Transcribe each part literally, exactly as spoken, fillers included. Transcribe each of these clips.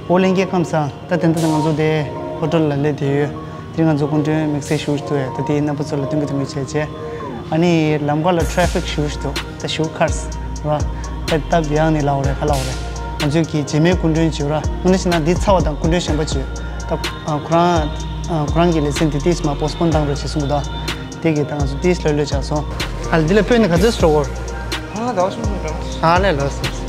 ཨོ་ལྷན་རྒྱས་ཁམས་བཟང་། ད་དེ་འདྲ་ང་ཚོ་དེ་ཧོ་ཊེལ་ལ་སླེབས་བསྡད་ཡོད། དེ་རིང་ང་ཚོ་སྐུ་མགྲོན་དམིགས་བསལ་ཞུ་གི་འདུག་ཨེ། ད་དེ་རྣམ་པ་ཚོ་ལ་སྟོན་གི་སྟོན་གི་བྱས་བྱས། ཨ་ནི་ལམ་ཁ་ལ་ཊ་ཕིག་ཞེ་པོ་ཞིག་འདུག་ད་ཞེ་པོ་ཁར་ར། ད་སྟབས་ཡག་ནི་ལབ་དགོས་རེད་ག་ལབ་དགོས་རེད། ང་ཚོའི་གི་རྗེས་མའི་སྐུ་མགྲོན་ཅིག་ཡོད་ར། དངོས་གནས་བྱས་ན་འདི་ཚར་བ་དང་སྐུ་མགྲོན་གཞན་པ་ཅིག་ཡོད། ད་ཨ་ཁོ་རང་ཨ་ཁོ་རང་གི་ལེ་ཚན་དེ་ཏིས་མ་པོ་སི་པོན་བཏང་རོགས་བྱེད་གསུང་གི་འདུག་དེ་གི་ད་ང་ཚོ་ཏིས་ལྷོད་ལྷོད་བྱས་སོང་། ཨ་ལ་འདི་ལ་སྤོས་ནི་ག་ཚོད་ཞིག་འགྲོ་དགོས་རེད། ཨ་ཟླ་བ་གསུམ་ཙམ་འགྲོ། ཨ་ལས་ལོས་སོང་།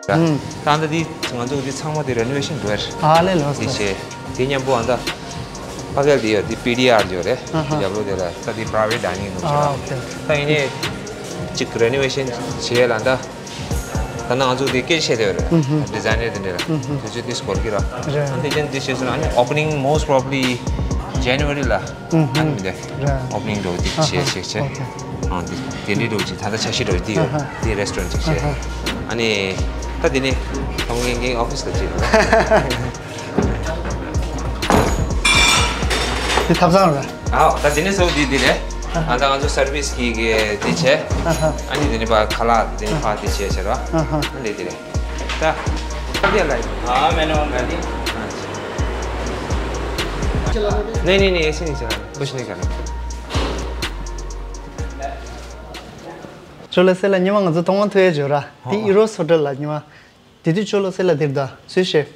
ད་ལྟ་འདི་ང་ཚོ་འདི་ཚང་མ་འདི་རེ་ནོ་ཝེ་ཤན་འགྲོ་ཡ་རེད། ཨ་ལས་ལོས་འདི་སོང་། བྱས་དེ་མཉམ་པོ་ཨ་ད་ཕ་གིར་འདི་ཡོད་འདི་པི་ཌི་ཨར་ཡོད་རེད། ཨ་ཧ། རྒྱབ་ལོགས་དེ་ལ་ད་འདི་པ་རའི་ཝེ་ཊི་ཌའི་ནིང་ནང་ཨ་བྱས་ཨོ་ཁེ། ད་ཡིན་ནའི་ཅིག་རེ་ནོ་ཝེ་ཤན་བྱས་ལ་ད། ད་ནང་ང་ཚོ་དེ་སྐད་ཆ་བཤད་བསྡད་ཡོད་རེད། ཨུ་ཧུ། ཌི་ཛའི་ནར་དེ་འདྲ་ལ། ཨུ་ཧུ། དུས་ཚོད་ཏིས་འགོར་གི་ར། རེད། ཨ་འདི་ཅན་འདི་བྱས་སོང་ན་ཨ་ནི་ཨོ་པ་ནིང་མོ་སི་པོ་རོ་བྷ་ལི་ཇན་ནུ་ཝ་རི་ལ། ཨུ་ཧུ། ཨ་ནི་མི་འདུག་རེད། ཨོ་པ་ནིང་འགྲོ་འདི་ཨ་ཧ། བྱས་བྱས་བྱས། ཨོ་ཁེ། ཨ་འདི་དེ་འདྲའི་འགྲོ་ཅིག་ད་ལྟ་འཆར་གཞི་འགྲོ་འདི་ཡོད། ཨ་ཧ། འདི་རེ་སི་ཊོ་རན་ཅིག་བྱས། ཨ་ཧ། ཨ་ནི་ད་འདི་ནི་ད་ངའི་ངའི་ཨོ་ཕི་སི་ལ་ཅིག་རེད། འདི་ཐབ་ཚང་རེད། ཨའོ། ད་དེ་ནས་བཟོ་དེ་དེ་རེད། ཨ་ད་ང་ཚོ་སར་བིས་གི་གི་དེ་བྱས། ཨ་ནི་དེ་ནས་ཕར་ཁ་ལག་དེ་ནས་ཕར་དེ་བྱས་བྱས་ར། ཨ་དེ་དེ་རེད། ད་ད་དེ་ལ། ཨ་མེ་ནོ་ག་དེ། नहीं नहीं नहीं, ऐसे नहीं चला। कुछ नहीं करना। ཅོ་ལོ་སེ་ལ་ཉི་མ་ང་ཚོ་མཐོང་མ་ཐུབ་ཡ་བྱོས་ར། དེ་ཨི་རོ་སི་ཧོ་ཊེལ་ལ་ཉི་མ། དེ་དུས་ཅོ་ལོ་སེ་ལ་དེར་ད་སུའི་ཤེཕ།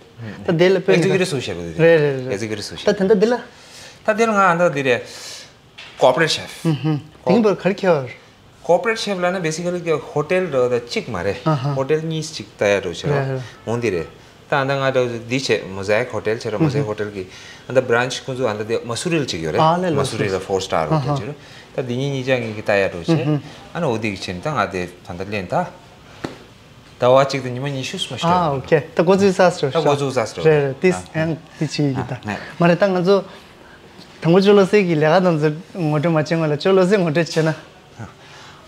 ད་དེ་ལ་དཔོན་ཨེག་ཛེ་ཀུ་ཊིབ་སུའི་ཤེཕ་རེད། རེད་རེད་རེད། ཨེག་ཛེ་ཀུ་ཊིབ་སུའི་ཤེཕ། ད་དེ་འདྲ་འདི་ལ། ད་དེ་ལ་ང་ཨ་འདྲ་འདི་རེད། ཀོར་པོ་རེ་ཊི་ཤེཕ། ཧུམ་ཧུམ། དེང་བར་གར་ཁྱེར་བར། ཀོར་པོ་རེ་ཊི་ཤེཕ་ལ་ན་བེ་སི་ཀ་ལི་ཧོ་ཊེལ་འདྲ་ད་གཅིག་མ་རེད། ཨ་ཧ། ཧོ་ཊེལ་གཉིས་གཅིག་ལྟ་ཡ་འདྲ་བྱེད་རོགས། རེད་རེད། འོང་འདི་རེད། ད་ཨ་འདྲ་ང་འདྲ་འདི་བྱེད་མོ་ཟེ་ཧོ་ཊེལ་བྱེད་ར་མོ་ཟེ་ཧོ་ཊེལ་གི་ཨ་འདྲ་བྷི་རན་ཆི་ཁོང་ཚོ་ཨ་འདྲ་དེ་མ་སུ་རི་ལ་གཅིག་ཡོད་རེད། ཨ་ལས་ལོ་མ་སུ་རི་ལ་ཧྥོར་སི་ཊར་ཧོ་ཊེལ་བྱེད་ར། ད་འདི་གཉིས་གཉིས་ཆ་ངེད་ཀྱི་ལྟ་ཡ་འདྲ་བྱེད། ཨ་ན་འོ་འདི་གི་བྱེད་ད་ང་དེ་ད་ལྟ་ལེན་ད། ཟླ་བ་གཅིག་དང་ཉི་མ་ཉི་ཤུ་སུ་མ་ཤོད། ཨ་ཨོ་ཁེ། ད་འགོ་ཚུགས་ས་སུ་ད་འགོ་ཚུགས་ས་སུ་རེད་རེད། ཏིས་ཨ་ཡང་ཏི་ཆི་ཡི་ད། ཨ་ནས། མ་རེད་ད་ང་ཚོ་དང་པོ་ཅོ་ལོ་སེ་གི་ལས་ཀ་དང་ཚོ་ངོ་སྤྲོད་མ་བྱེད་སྔོན་ལ་ཅོ་ལོ་སེ་ངོ་སྤྲོད་བྱེད་ན།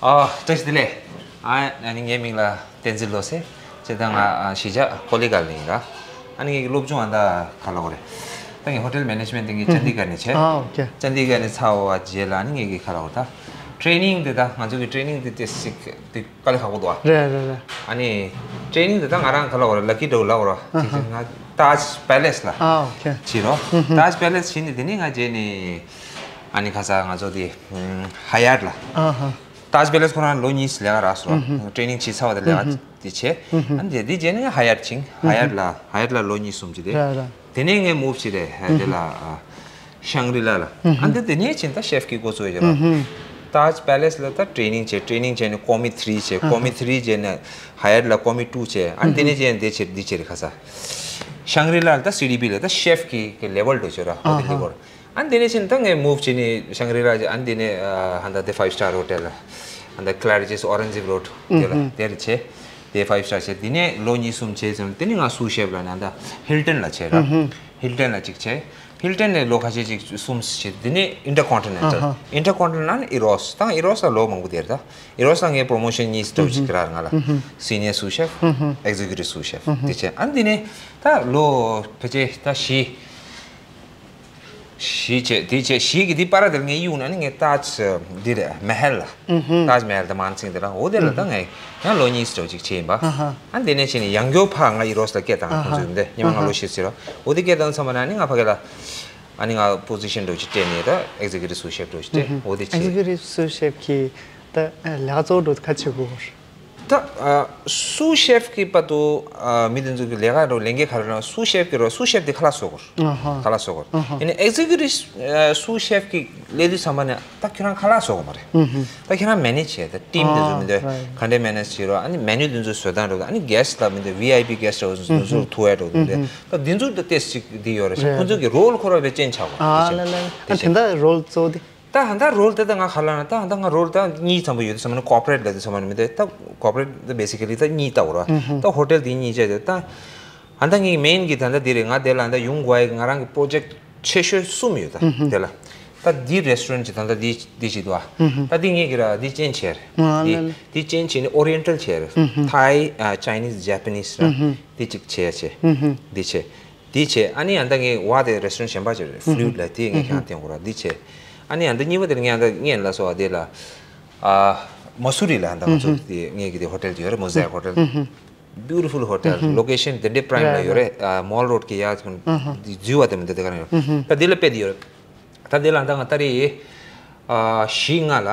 ཨ་བཀྲ་ཤིས་བདེ་ལེགས། ཨ་ཨ་ནི་ངའི་མིང་ལ་བསྟན་འཛིན་བློ་གསལ། ཅེ་ད་ང་ཨ་གཞིས་ཆགས་ཀོ་ལི་གྷལ་ནས་ཡིན་ར། ཨ་ནི་ངའི་སློབ་སྦྱོང་ཨ་ད་ག་ལ་འོ་རེད། ད་ངས་ཧོ་ཊེལ་མེ་ནེ་ཇི་མེན་ཊི་དེ་ངས་ཅན་དི་གྷར་ནས་བྱས། ཨ་ཨོ་ཁེ། ཅན་དི་གྷར་ནས་ཚར་བ་རྗེས་ལ་ཨ་ནི་ངས་གི་ག་ལ་འོ་ད་ཊེ་རེ་ནིང་དེ་ད་ང་ཚོ་གི་ཊེ་རེ་ནིང་དེ་ཏེ་སིག་དེ། དཀའ་ལས་ཁག་པོ་འདུག་ཨ། རེད་རེད་རེད། ཨ་ནི་ཊེ་རེ་ནིང་དེ་ད་ང་རང་ག་ལ་འོ་ར་ལ་ཀི་འདྲ་བོ་ལབ་འོ་ར། ཨ་ཧ། ཅིག་ང་ཏཱཇ་པེ་ལེ་སི་ལ། ཨ་ཨོ་ཁེ། ཕྱིན་རོགས། ཧུམ་ཧུམ། ཏཱཇ་པེ་ལེ་སི་ཕྱིན་ནས་དེ་ནས་ང་རྗེས་ནས་ཨ་ནི་ཁ་ས་ང་ཚོ་དེ་ཧ་ཡ་ཊི་ལ། ཨ་ཧ། ཏཱཇ་པེ་ལེ་སི་ཁོ་རང་ལོ་གཉིས་ལས་ཀ་རག་སོང་། ཧུམ་ཧུམ། ཊེ་རེ་ནིང་བྱས་ཚར་བ་དང་ལས་ཀ་དེ་བྱས། ཧུམ་ཧུམ། ཨ་ནི་དེ་དེ་རྗེས་ནས་ཧ་ཡ་ཊི་ཕྱིན། ཧ་ཡ་ཊི་ལ་ཧ་ཡ་ཊི་ལ་ལོ་གཉིས་གསུམ་ཅིག་དེ། རེད་རེད། དེ་ནས་ངས་མུབ་བྱས་རེད་དེ་ལ། ཤང་རི་ལ་ལ། ཨ་འདི་དེ་ནས་ཕྱིན་ད་ཤེཕ་གི་འགོ་བཙུགས་ཡོད་ར། ཏཱཇ་པེ་ལེ་སི་ལ་ད་ཊེ་རེ་ནིང་བྱས། ཊེ་རེ་ནིང་བྱས་ནས་ཀོ་མི་ཐི་རི་བྱས། ཀོ་མི་ཐི་རི་བྱས་ནས་ཧ་ཡ་ཊི་ལ་ཀོ་མི་ཊུ་བྱས། ཨ་དེ་ནས་བྱས་འདི་བྱས་འདི་བྱས་རེད་ཁ་ས། ཤང་རི་ལ་ད་སི་ཌི་པི་ལ་ད་ཤེཕ་གི་གི་ལེ་ཝལ་འགྲོ་བྱས་ར། ཧོ་ཊེལ་ལི་བོར། ཨ་དེ་ནས་ཕྱིན་ད་ངས་མུབ་བྱས་ནས་ཤང་རི་ལ་བྱས། ཨ་དེ་ནས་ཨ་ཧ་ད་དེ་ཕའིབ་སི་ཊར་ཧོ་ཊེལ་ལ་ཨ་ད་ཀི་ལེ་རི་ཇི་སི་ཨོ་རེན་ཇི་རོཌ་དེ་ལ་དེར་བྱས། དེ་ཕའིབ་སི་ཊར་བྱས། དེ་ནས་ལོ་གཉིས་གསུམ་བྱས་ཙང་དེ་ནས་ང་སུ་ཤེཕ་ལ་ནས་ཨ་ད་ཧིལ་ཊོན་ལ་བྱས་ར། ཧིལ་ཊོན་ལ་གཅིག་བྱས། ཧིལ་ཊོན་ནས་ལོ་ཁ་ཤས་ཅིག་གསུམ་བྱས། དེ་ནས་ཨིན་ཊར་ཀོན་ཊི་ནེན་ཊལ། ཨ་ཧ། ཨིན་ཊར་ཀོན་ཊི་ནེན་ཊལ་ནས་ཨི་རོ་སི། ད་ཨི་རོ་སི་ལ་ལོ་མང་པོ་བསྡད་རེད་ད། ཨི་རོ་སི་ལ་ངས་པོ་རོ་མོ་ཤན་གཉིས་སི་ཊོབ་ཅིག་རག་ང་ལ། སི་ནི་ཡར་སུ་ཤེཕ། ཨེག་ཛེ་ཀུ་ཊིབ་སུ་ཤེཕ། དེ་བྱས། ཨ་དེ་ནས་ད་ལོ་ཕལ་ཆེར་ད་བཞི། བཞི་བྱས། དེ་བྱས་བཞི་གི་དེ་པ་ར་ལེལ་ངས་གཡུག་ན་ནི་ངས་ཏཱཇ་འདི་རེད། མ་ཧལ་ལ། ཏཱཇ་མ་ཧལ་དང་མན་སིང་དེ་ར། འོ་དེ་ལ་ད་ངས་ཡང་ལོ་གཉིས་སུ་ཅིག་བྱས་ཡིན་པ། ཨ་དེ་ནས་ཕྱིན་ནས་ཡང་སྐྱར་ཕར་ང་ཨི་རོ་སི་ལ་སྐད་བཏང་། ཁོང་ཚོས་འདི་ཉི་མ་ལྔ་ལོ་ཕྱིན་ཟེར་རོ། འོ་དེ་སྐད་བཏང་ཚར་བ་ན་ནི་ང་ཕ་གི་ལ་ཨ་ནི་ང་པོ་ཟི་ཤན་འདྲ་ཅིག་སྤྲད་ནས་ད་ཨེག་ཛེ་ཀུ་ཊིབ་སུ་ཤེཕ་འདྲ་ཅིག་སྤྲད། འོ་དེ་བྱས། ཨེག་ཛེ་ཀུ་ཊིབ་སུ་ཤེཕ་གི་ད་ལས་ཀ་གཙོ་བོ་འདྲ་ག་བྱེད་དགོས། ད་ཨ་སུ་ཤེཕ་གི་བར་དུ་ཨ་མི་དེ་ཚོ་གི་ལས་ཀ་རོ་ལས་འགན་ག་རེ་རེད་ན། སུ་ཤེཕ་གི་རོ། སུ་ཤེཕ་དེ་ཁ་ལག་བཟོ་དགོས། ཨ་ཧ། ཁ་ལག་བཟོ་དགོས། ཨ་ཧ། ཡིན་ནའི་ཨེག་ཛེ་ཀུ་ཊིབ་ཨ་སུ་ཤེཕ་གི་སླེབས་དུས་ཙམ་པ་ནས་ད་ཁྱོད་རང་ཁ་ལག་བཟོ་དགོས་མ་རེད། ཨུ་ཧུ། ད་ཁྱོད་རང་མེ་ནེཇ་བྱས། ད་ཊིམ་དེ་ཚོ་མི་འདུག་ཨ་རའིཊ། ག་འདྲས་མེ་ནེཇ་བྱེད་རོགས། ཨ་ནི་མེ་ནུ་དེ་ཚོ་བཟོ་སྟངས་རོགས། ཨ་ནི་གེ་སི་ཊི་ལ་མི་འདུག་ཝི་ཨའི་པི་གེ་སི་ཊི་ཧའུ་སི་དེ་ཚོ་ཐུག་ཡ་རོགས་དེ་འདུག་ཨུ་ཧུ། ད་དེ་ཚོ་ད་ཏོག་ཙམ་ཅིག་འདི་ཡོད་རེད་ཤག་ཁོང་ཚོ་གི་རོལ་ཁོ་རང་བས་ཅན་ཆགས་པ། ཨ་དེ་ལ་ལ་ལ། ཨ་དེ་འདྲ་རོལ་གཙོ་བོ་དེ། ད་ཧ་ད་རོལ་དེ་ད་ང་ཁ་ལ་ན་ད་ཧ་ད་ང་རོལ་ད་གཉིས་ཙམ་པོ་ཡོད་དུས་ཙམ་པ་ན་ཀོར་པོ་རེཊ་ལ་དུས་ཙམ་པ་ན་མི་འདུག་ད་ཀོར་པོ་རེཊ་ད་བེ་སི་ཀ་ལི་ད་གཉིས་ལྟ་བུ་ར། ད་ཧོ་ཊེལ་དེ་གཉིས་བྱས་ཏེ་ད་ཧ་ད་ངའི་མེན་གི་ད་ད་དེ་རེད། ང་དེ་ལ་ད་ཡོང་དགོས་ཡ་གི་ང་རང་གི་པོ་རོ་ཇེཀ་ཆེ་ཤོས་གསུམ་ཡོད་ད་དེ་ལ། ད་འདི་རེ་སི་ཊོ་རེན་ཊི་ཅིག་ད་ད་འདི་འདི་ཅིག་འདུག་ཨ། ད་འདི་ངས་གི་ར་འདི་ཅན་བྱས་རེད། འདི་ཅན་བྱས་ནི་ཨོ་རི་ཡེན་ཊལ་བྱས་རེད། ཐའི་ཨ་ཅའི་ནིས་ཇ་པ་ནིས་ར། འདི་ཅིག་བྱས་བྱས། འདི་བྱས། དེ་བྱས། ཨ་ནི་ཨ་ད་ངས་བ་དེ་རེ་སི་ཊོ་རན་ཊི་གཞན་པ་ཅིག་རེད། ཧུམ་ཧུམ། ཕུ་ལུ་ཌི་ལ་དེ་ངས་ཁྱེད་རང་བསྟན་དགོས་ར། དེ་བྱས། ཨ་ནི་ཨ་ད་གཉིས་པ་དེ་ལ་ངས་ཨ་ད་ངས་ལ་སོ་བ་དེ་ལ། ཨ་མ་སུ་རི་ལ་ཨ་ད་ང་ཚོ་ཧུམ་ཧུམ། དེ་ངས་ཀྱི་དེ་ཧོ་ཊེལ་དེ་ཡོད་རེད། མོ་ཟེ་ཡེག་ཧོ་ཊེལ། ཧུམ་ཧུམ། Beautiful hotel། ཧུམ་ཧུམ། ལོ་ཀེ་ཤན་དེ་འདྲའི་པ་རའིམ་ལ་ཡོད་རེད། རེད་རེད། ཨ་མོལ་རོ་ཌི་གི་ཡ་ཧུམ་ཧུམ། འཛུལ་བ་དེ་མི་འདུག་དེ་ག་རང་ཡོད། ཧུམ་ཧུམ། ད་དེ་ལ་ཨ་ད་ང་ད་རེས་ཨ་བཞི་ལྔ་ལ་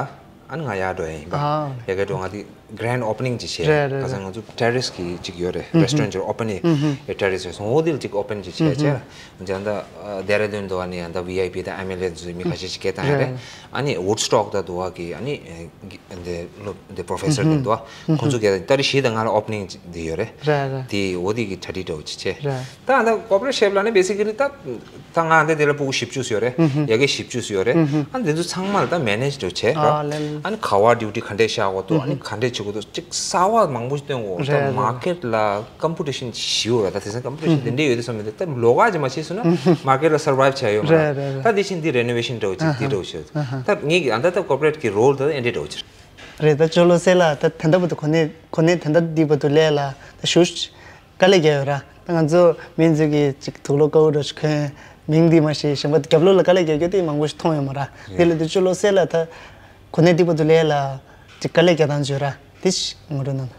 ཨ་ནི་ང་ཡར་འགྲོ་ཡ་ཡིན་པ། ཨ། ཡ་གི་འགྲོ་ང་དེ་གྷི་རེན་ཌི་ཨོ་པ་ནིང་ཅིག་བྱས། རེད་རེད་ཁ་སང་རེད། ང་ཚོ་ཊེ་རེ་སི་གི་ཅིག་ཡོད་རེད། ཧུམ་ཧུམ། རེ་སི་ཊོ་རན་ཊི་ཅིག་ཨོ་པ་ནིང་། ཧུམ་ཧུམ། ཨེ་ཊེ་རེ་སི་རེད་སོང་། འོ་དེ་ལ་ཅིག་ཨོ་པ་ནིང་ཅིག་བྱས་བྱས། ཨ་ད་ལྡེ་ར་ལྡུན་འདུག་ཨ་ནི་ཨ་ད་བི་ཨའི་པི་དང་ཨེམ་ཨེལ་ཨེ་འདུག་མི་ཁ་ཤས་ཅིག་སྐད་བཏང་ཡ་རེད། རེད། ཨ་ནི་ཝུཌ་སི་ཊོག་ད་འདུག་ཨ་གི་ཨ་ནི་ཨེ་འདི་སློབ་འདི་པོ་རོ་ཕེ་སར་དེ་འདུག་ཨ། ཁོང་ཚོ་གི་ད་རེས་བཞི་དང་ལྔ་ལ་ཨོ་པ་ནིང་འདི་ཡོད་རེད། རེད་རེད། དེ་འོ་དེ་གི་གྲ་སྒྲིག་འདྲ་བོ་ཅིག་བྱས། རེད། ད་ཨ་ད་ཀོར་པོ་རེ་ཊི་ཤེབ་ལ་ནི་བེ་སི་ཀ་ལི་ད་ད་ང་འདི་དེ་ལ་ཕྲུ་གུ་བཞི་བཅུ་ཡོད་རེད། ཧུམ་ཧུམ། ཡ་གི་བཞི་བཅུ་ཡོད་རེད། ཧུམ་ཧུམ། ཨ་འདི་ཚོ་ཚང་མ་ལ་ད་མེ་ནེ་ཇི་འདྲ་བྱས། ཨ་ལེ་ལེ། ཨ་ནི་ག་བ་ཌིའུ་ཊི་ག་འདྲས་བཞག་དགོས་འདུག་ཨ་ནི་ཧུམ་ཧུམ། ག་འདྲས་བྱེད་དགོས་འདུག་ཅིག་གསར་བ་མང་པོ་ཞིག་སྟོན་དགོས། ད་རེད་རེད། མར་ཀེཊ་ལ་ཀམ་པི་ཊི་ཤན་ཞེ་པོ་ཡོད་རེད། ད་དེང་སང་ཀམ་པི་ཊི་ཤན་དེ་འདྲས་ཡོད་དུས་ཙམ་མི་འདུག་ད་ལོགས་ཀ་ཅིག་མ་བྱས་སོང་ན་མར་ཀེཊ་ལ་སར་བའིབ་བྱས་ཡོད་མ་རེད། རེད་རེད་རེད། ད་དེ་བཞིན་འདི་རེ་ནོ་ཝེ་ཤན་འདྲ་བོ་ཅིག་ཨ་ཧ། འདི་འདྲ་བོ་ཅིག་ཨ་ཧ། ད་ངེད་ཀྱི་ཨ་ད་ད་ཀོར་པོ་རེ་ཊི་གི་རོལ་ད་ཨེ་འདྲས་འདྲ་བོ་ཅིག་རེད། ད་ཅོ་ལོ་སེ་ལ་ད་ད་ལྟ་བར་དུ་གོ་གནས་གོ་གནས་ད་ལྟ་འདི་བར་དུ་ལས་ལ་ད་ཞུ་དཀའ་ལས་བརྒྱབ་ཡོད་ར། ད་ང་ཚོ་མི་ཚོ་གི་ཅིག་དུག་ལོག་དཀར་པོ་འདྲ་ཞིག་གོན། མིང་འདི་མ་ཤེས། གཞན་པ་རྒྱབ་ལོགས་ལ་དཀའ་ལས་བརྒྱབ་རྒྱུ་དེ་མང་པོ་ཞིག་མཐོང་ཡོད་མ་ར། དེ་ལ་དུ་ཅོ་ལོ་སེ་ལ་ད་གོ་གནས་འདི་བར་དུ་ལས་ལ་ཅིག་དཀའ་ལས་བརྒྱབ་སྟངས་བརྗོད་ར། དེ་ཞིག་ངོ་སྤྲོད་གནང་དང་།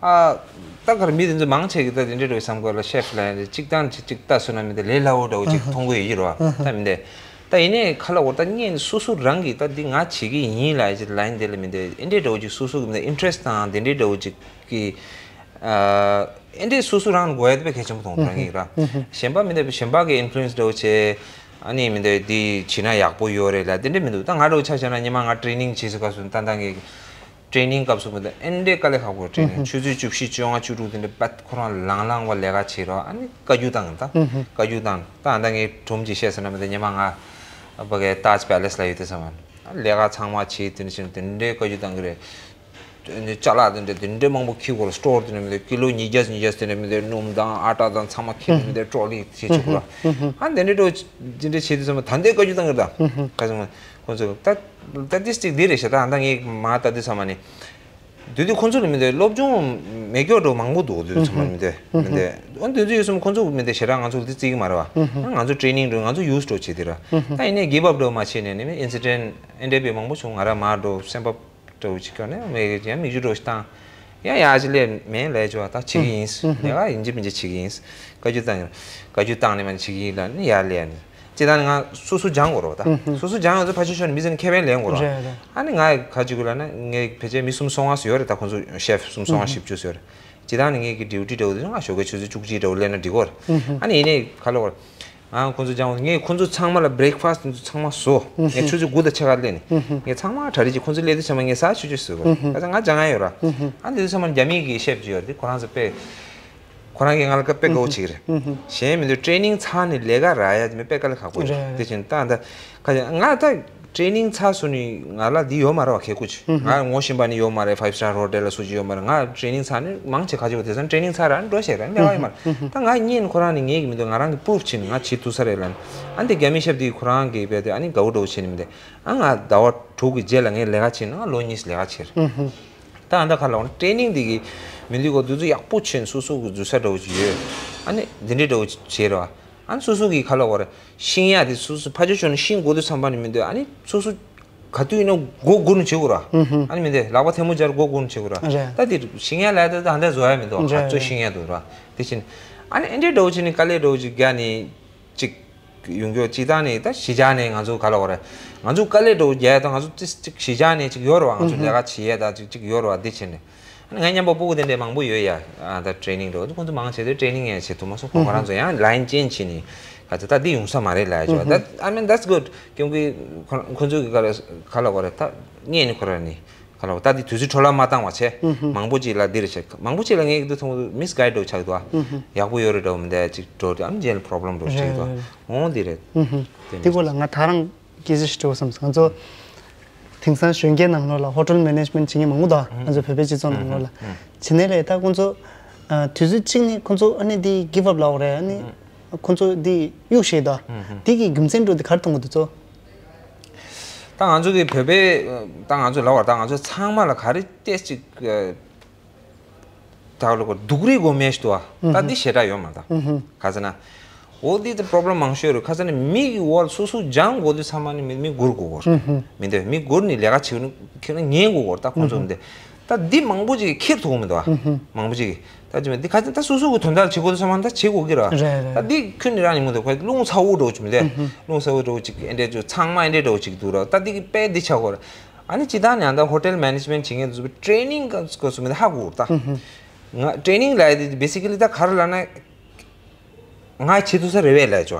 ཨ། ད་གར་མི་དེ་ཚོ་མང་ཆེ་གི་ད་དེ་འདྲའི་འགྲོ་བསམ་གོ་ལ། ཤེབ་ལ་ཡང་གཅིག་དང་གཅིག་གཅིག་ལྟ་སོང་ན་མི་དེ་ལས་སླ་བོ་འདྲ་བོ་ཅིག་མཐོང་གི་ཡོད་ཀྱི་རེད་བ། ད་མི་དེ་ད་ཡིན་ནའི་ཁ་ལ་འོ་ད་ངས་སོ་སོ་རང་གིས་ད་འདི་ང་བྱེད་ཀྱི་ཡིན་ལ་ཡ་ཅིག་ལ་ཡིན་དེ་ལ་མི་དེ་ཨེ་འདྲའི་འདྲ་བོ་ཅིག་སོ་སོ་གི་མི་དེ་ཨིན་ཊེ་རེ་སི་དང་དེ་འདྲའི་འདྲ་བོ་ཅིག་གི། ཨ། ཨེ་འདྲའི་སོ་སོ་རང་དགོས་ཡ་དེ་དཔེ་གལ་ཆེན་པོ་མཐོང་། རང་ཉིད་ར། གཞན་པ་མི་འདྲ་བའི་གཞན་པ་གི་ཨིན་ཕུ་ལུ་ཨེན་སི་འདྲ་བོ་བྱས། ཨ་ནི་མི་འདྲ་བའི་འདི་བྱེད་ན་ཡག་པོ་ཡོད་རེད་ལ་དེ་འདྲ་མི་འདུག་ད་ང་འདྲ་བོ་ཆ་བཞག་ན་ཉི་མ་ང་ཊེ་རེ་ནིང་བྱེད་སུ་ག་སུ་ཏན་ཏན་གི་ཊེ་རེ་ནིང་སྐབས་སུ་མི་འདྲ་ཨེ་འདྲའི་དཀའ་ལས་ཁག་པོ། ཊེ་རེ་ནིང་ཆུ་ཚོད་བཅུ་བཞི་བཅོ་ལྔ་བཅུ་དྲུག་དེ་འདྲ་པད་ཁོ་རང་ལང་ལང་བ་ལས་ཀ་བྱེད་རོགས། ཨ་ནི་བཀའ་བཀྱོན་བཏང་ད། བཀའ་བཀྱོན་བཏང་། ད་ཨ་ད་ངས་སྒྲུང་ཅིག་བཤད་ཟེར་ན་མི་འདྲ་ཉི་མ་ང་ཕ་གའི་ཏཱཇ་པེ་ལེ་སི་ལ་ཡོད་དུས་ཙམ་པ་ལས་ཀ་ཚང་མ་བྱེད་དེ་འདྲ་བྱེད་དེ་འདྲའི་བཀའ་བཀྱོན་བཏང་གི་རེད། ཅ་ལག་དེ་འདྲ་དེ་འདྲ་མང་པོ་འཁྱེར་དགོས་རེད། སི་ཊོར་དེ་འདྲ་མི་འདུག་ཀི་ལོ་ཉིས་བརྒྱ་ཉིས་བརྒྱ་དེ་འདྲ་མི་འདུག་སྣུམ་དང་ཨ་ཊ་དང་ཚང་མ་འཁྱེར་ནས་མི་འདུག་ཊོ་ལི་དེ་བྱེད་དགོས་ར། ཨ་འདི་འདྲ་འགྲོ་དེ་འདྲ་བྱེད་དུས་ཙམ་པ་ད་ལྟའི་བཀའ་བཀྱོན་བཏང་གི་རེད་ད། ཁ་སང་ཁོང་ཚོས་ད་ད་ཏི་སི་ཊིག་འདི་རེད་ཤག་ད་ད་ངས་མ་ལྟ་དུས་ཙམ་པ་ནི། དེ་དུས་ཁོང་ཚོ་ལ་མི་འདུག་སློབ་སྦྱོང་མེད་སྐྱོ་འགྲོ་མང་པོ་འདུག་དེ་དུས་ཚང་མ་མི་འདུག་མི་འདུག་ཨ་འདི་ཚོ་ཡོད་སོང་ཁོང་ཚོ་མི་འདུག་ཞེ་དྲག་ང་ཚོ་ལ་དེ་བརྩི་གི་མ་རེད་བ། ང་ཚོ་ཊེ་རེ་ནིང་འགྲོ། ང་ཚོ་ཡུ་སི་འགྲོ་བྱེད་དེ་ར། ད་ཡིན་ནའི་གིབ་ཨབ་འགྲོ་མ་བྱས་ནས་ནི་ཨིན་སི་ཌེན་ཊི་ཨེ་འདྲ་བའི་མང་པོ་བྱུང་། ང་རང་མར་འགྲོ་སེམས་པ་འདྲ་བོ་ཅིག་སྐྱོ་ནས་མི་ཡང་མིག་ཆུ་འདྲ་བོ་ཞིག་བཏང་། ཡང་ཡག་ཅིག་ལས་མེད་ལས་ཆོག་ད་བྱེད་ཀྱི་ཡིན། ལས་ཀ་ཡིན་གཅིག་མིན་གཅིག་བྱེད་ཀྱི་ཡིན། བཀའ་བཀྱོན་བཏང་ཡིན། བཀའ་བཀྱོན་བཏང་ནས་མ་ནི་བྱེད་ཀྱི་ཡིན་ལ་ནི་ཡར་ལས་ནི། སྤྱིར་བཏང་ནི་ང་སོ་སོ་སྦྱང་དགོས་རེད་བ་ད། སོ་སོ་སྦྱང་ཡོད་ཚོ་ཕར་ཕྱོགས་ཕྱོགས་ནས་མི་ཚེ་ནི་ཁེ་ཕན་ལེན་དགོས་རེད་བ། རེད་རེད། ཨ་ནི་ང་ག་ཅིག་གུ་ལ་ན་ངའི་ཕལ་ཆེར་མི་སུམ་སོ་ལྔ་ཙམ་ཡོད་རེད་ད། ཁོང་ཚོ་ཤེབ་སུམ་སོ་ལྔ་བཞི་བཅུ་ཙམ་ཡོད་རེད། སྤྱིར་བཏང་ནི་ངེད་ཀྱི་ཌིའུ་ཊི་འདྲ་བོ་དེ་ང་ཞོགས་ཀའི་ཆུ་ཚོད་བཅུ་གཅིག་འདྲ་བོ་སླེབས་ན་འགྲིག་གོ་རེད། ཨ་ནི་ཡིན་ནའི་ག་ལབ་དགོས་རེད། ང་ཁོང་ཚོ་སྦྱང་བ་ངས་ཁོང་ཚོ་ཚང་མ་ལ་བྷི་རེག་ཕ་སི་ཊི་དེ་ཚོ་ཚང་མ་བཟོ། ངས་ཆུ་ཚོད་དགུ་དང་ཕྱེད་ཀ་སླེབས་ནས་ངས་ཚང་མ་གྲ་སྒྲིག་བྱས། ཁོང་ཚོ་སླེབས་དུས་ཚང་མ་ངས་ཟ་ཆུ་ཆུ་བཟོས་གོ་རེད། ཁ་སང་ང་སྦྱང་ཡ་ཡོད་ར། ཨ་འདི་ཚོ་ཚང་མ་རྒྱ་མི་གི་ཤེབ་ཅིག་ཡོད་རེད། ཁོ་རང་ཚོ་དཔེ། ཁོ་རང་གིས་ང་ལ་དཔེ་དགའ་བོ་བྱེད་ཀྱི་རེད། གཞན་མི་འདུག་ཊེ་རེ་ནིང་ཚར་ནས་ལས་ཀ་རག་ཡ་དེ་མི་དཔེ་དཀའ་ལས་ཁག་པོ་རེད། རེད། དེ་བཞིན་ད་ད་ཁ་ང་ད་ཊེ་རེ་ནིང་ཚར་སོང་ནས་ང་ལ་འདི་ཡོད་མ་རེད་བ། ཁེ་ཁུ་ཆེ་ང་ངོ་ཤེས་པ་ནི་ཡོད་མ་རེད། ཕའིབ་སི་ཊར་ཧོ་ཊེལ་ལ་སུ་ཅིག་ཡོད་མ་རེད། ང་ཊེ་རེ་ནིང་ཚར་ནས་མང་ཆེ་ཁ་ཆེ་བ་དེ་ཚོ་ཊེ་རེ་ནིང་ཚར་ར་འགྲོ་ཤེས་ར་ལས་ཀ་ཡོད་མ་རེད། ད་ང་གཉིས་ནི་ཁོ་རང་ནི་ངེད་ཀྱི་མི་འདུག་ང་རང་གི་པུ་རུབ་བྱས་ནས་ང་བྱེད་ཐུབ་ས་རེད་ལབ་ནས། ཨ་འདི་རྒྱ་མི་ཤེབ་དེ་ཁོ་རང་གིས་དཔེ་དེ་ཨ་ནི་དགའ་བོ་འདྲ་བོ་བྱས་ནས་མི་འདུག་ཨ་ང་ཟླ་བ་དྲུག་གི་རྗེས་ལ་ངས་ལས་ཀ་བྱས་ནས་ང་ལོ་གཉིས་ལས་ཀ་བྱས་རེད། ད་ཨ་ད་ག་ལ་འོང་ཊེ་རེ་ནིང་འདི་གི་མི་འདུག་གོ་འདི་ཚོ་ཡག་པོ་བྱས་ནས་སོ་སོ་གི་འཛུལ་ས་འདྲ་བོ་ཅིག་ཡོད། ཨ་ནི་འདི་འདྲའི་འདྲ་བོ་ཅིག་བྱས་རེད་བ། ཨ་ནི་སོ་སོ་གི་ག་ལབ་དགོས་རེད། ཤེས་ཡ་དེ་སོ་སོ་ཕར་ཕྱོགས་ཕྱོགས་ནས་ཤེས་དགོས་དུས་ཙམ་པ་ནི་མི་འདུག་ཨ་ནི་སོ་སོ་ག་དུས་ཡིན་ན་མགོ་སྒུར་ནས་བྱེད་དགོས་ར། ཨ་ནི་མི་འདུག་ལག་པ་ཐལ་མོ་སྦྱར་མགོ་སྒུར་ནས་བྱེད་དགོས་ར། རེད། ད་དེ་ཤེས་ཡ་ལ་ད་ད་འདྲ་བཟོ་ཡ་མི་འདུག་ག་ཚོད་ཤེས་ཡ་འདུག་ར། དེ་བཞིན་ཨ་ནི་ཨེ་འདྲའི་འདྲ་བོ་བྱས་ནས་དཀའ་ལས་འདྲ་བོ་ཅིག་རྒྱག་ནས་ཅིག་ཡོང་རྒྱུ་ཅིག་ད་ནི་ད་གཞིས་ཆགས་ནས་ང་ཚོ་ག་ལབ་དགོས་རེད། ང་ཚོ་དཀའ་ལས་འདྲ་བོ་རྒྱག་ཡ་ད་ང་ཚོ་ཅིག་གཞིས་ཆགས་ནས་ཅིག་ཡོད་རེད་བ། ང་ཚོ་ལས་ཀ་བྱེད་ཡ་ད་ཅིག་ཅིག་ཡོད་རེད་བ། དེ་བྱས་ནས། ང་མཉམ་པ་སྤུ་གུ་དེ་འདྲའི་མང་པོ་ཡོད་ཡ། ཨ་ད་ཊེ་རེ་ནིང་འགྲོ་ཁོང་ཚོ་མང་ཆེ་དུས་ཊེ་རེ་ནིང་ཡང་བྱེད་ཐུབ་མ་སོང་། ཁོང་ཁོ་རང་ཚོ་ཡང་ལའིན་ཅེན་བྱས་ནས་ག་ཚོད་ད་འདི་ཡོང་ས་མ་རེད་ལབ་ཡ་བྱས་པ། ད་I mean that's good. ཁྱོད་ཀྱིས་ཁོ་ཁོང་ཚོ་གི་ག་ལ་ག་ལ་གོ་རེད། ད་ངས་ནི་ཁོ་ར་ནི་ག་ལ་གོ་ད་འདི་དུས་ཚོད་འཕྲོ་བརླག་མ་བཏང་བ་བྱས། མང་པོ་ཅིག་ལ་འདི་རེད་བྱས། མང་པོ་ཅིག་ལ་ངས་འདི་མཐོང་མིས་གའིཌ་འདྲ་བོ་ཆགས་འདུག་ཨ། ཡག་པོ་ཡོད་རེད་འདྲ་བོ་མི་འདུག་ཅིག་འགྲོ་དུས་ཨ་ནི་རྗེས་ལ་པོ་རོབ་ལེམ་འདྲ་བོ་ཆགས་འདུག་ཨ། འོང་འདི་རེད། དེ་འདི་སྐོར་ལ་ང་ད་རང་སྐད་ཆ་ཞིག་དྲི་བ་བསམ་སོང་། ང་ཚོ་དེང་སང་གཞོན་སྐྱེས་ནང་ལོགས་ལ་ཧོ་ཊེལ་མེ་ནེཇ་མེན་ཊི་བྱེད་མཁན་མང་པོ་འདུག་ང་ཚོ་བོད་པའི་སྤྱི་ཚོགས་ནང་ལོགས་ལ། བྱེད་ནའི་ལས་ད་ཁོང་ཚོ་དུས་ཚོད་གཅིག་ནས་ཁོང་ཚོ་ཨ་ནི་འདི་གིབ་ཨབ་ལབ་དགོས་རེད། ཨ་ནི་ཁོང་ཚོ་འདི་གཡུག་བཞག་འདུག་དེ་གི་རྒྱུ་མཚན་འདྲ་བོ་དེ་ག་རེ་མཐོང་གི་འདུག་ཚོ། ད་ང་ཚོ་གི་བོད་པའི་ད་ང་ཚོ་ལབ་དགོས་རེད། ད་ང་ཚོ་ཚང་མ་ལ་ག་རེ་ཏོག་ཙམ་ཅིག་ཨ། ད་ལོ་གོ་སྡུག་རུས་གོ་མེད་ཞུ་བ་ད་འདི་ཞེ་དྲག་ཡོད་མ་ད། ཁ་ཚ་ན། འོ་འདི་ད་པྲོབ་ལེམ་མང་ཤོས་རེད། ཁ་ཚ་ན་མི་གི་འོ་སོ་སོ་སྦྱང་དགོས་དུས་ཚང་མ་ནི་མི་མི་སྒུར་དགོས་གོ་རེད། མི་འདོད་མི་སྒུར་ནི་ལས་ཀ་བྱེད་ནི་ཁྱེད་ན་ཉན་དགོས་གོ་རེད། ད་ཁོང་ཚོ་མི་འདོད་ད་འདི་མང་པོ་ཅིག་ཁྱེར་ཐུབ་མི་འདུག་ཨ། མང་པོ་ཅིག་ད་ཅི་མི་འདི་ཁ་ཚ་ད་སོ་སོ་གི་དོན་དག་བྱེད་དགོས་དུས་ཚང་མ་ད་བྱེད་དགོས་ཀྱི་རེད། རེད་རེད། ད་འདི་ཁྱོད་ནི་རང་ཉིད་མི་འདུག་ཁོ་རླུང་ཚ་བོ་འདྲ་བོ་ཅིག་མི་འདུག་རླུང་ཚ་བོ་འདྲ་བོ་ཅིག་ཨེ་འདྲས་ཅིག་ཚང་མ་ཨེ་འདྲས་འདྲ་བོ་ཅིག་འདུག་ར། ད་འདི་གི་དཔེ་འདི་ཆགས་གོ་རེད། ཨ་ནི་ཅི་ད་ནི་ཨ་ད་ཧོ་ཊེལ་མེ་ནེ་ཇི་མེན་ཊི་བྱེད་མཁན་ཚོ་ཊེ་ནིང་སྐོར་སུ་མི་ཧ་གོ་ད། ང་ཊེ་ནིང་ལ་ཡི་བེ་སི་ཀ་ལི་ད་ག་རེ་ལབ་ན། ང་བྱེད་ཐུབ་ས་རེད་བས་ལབ་ཅོ།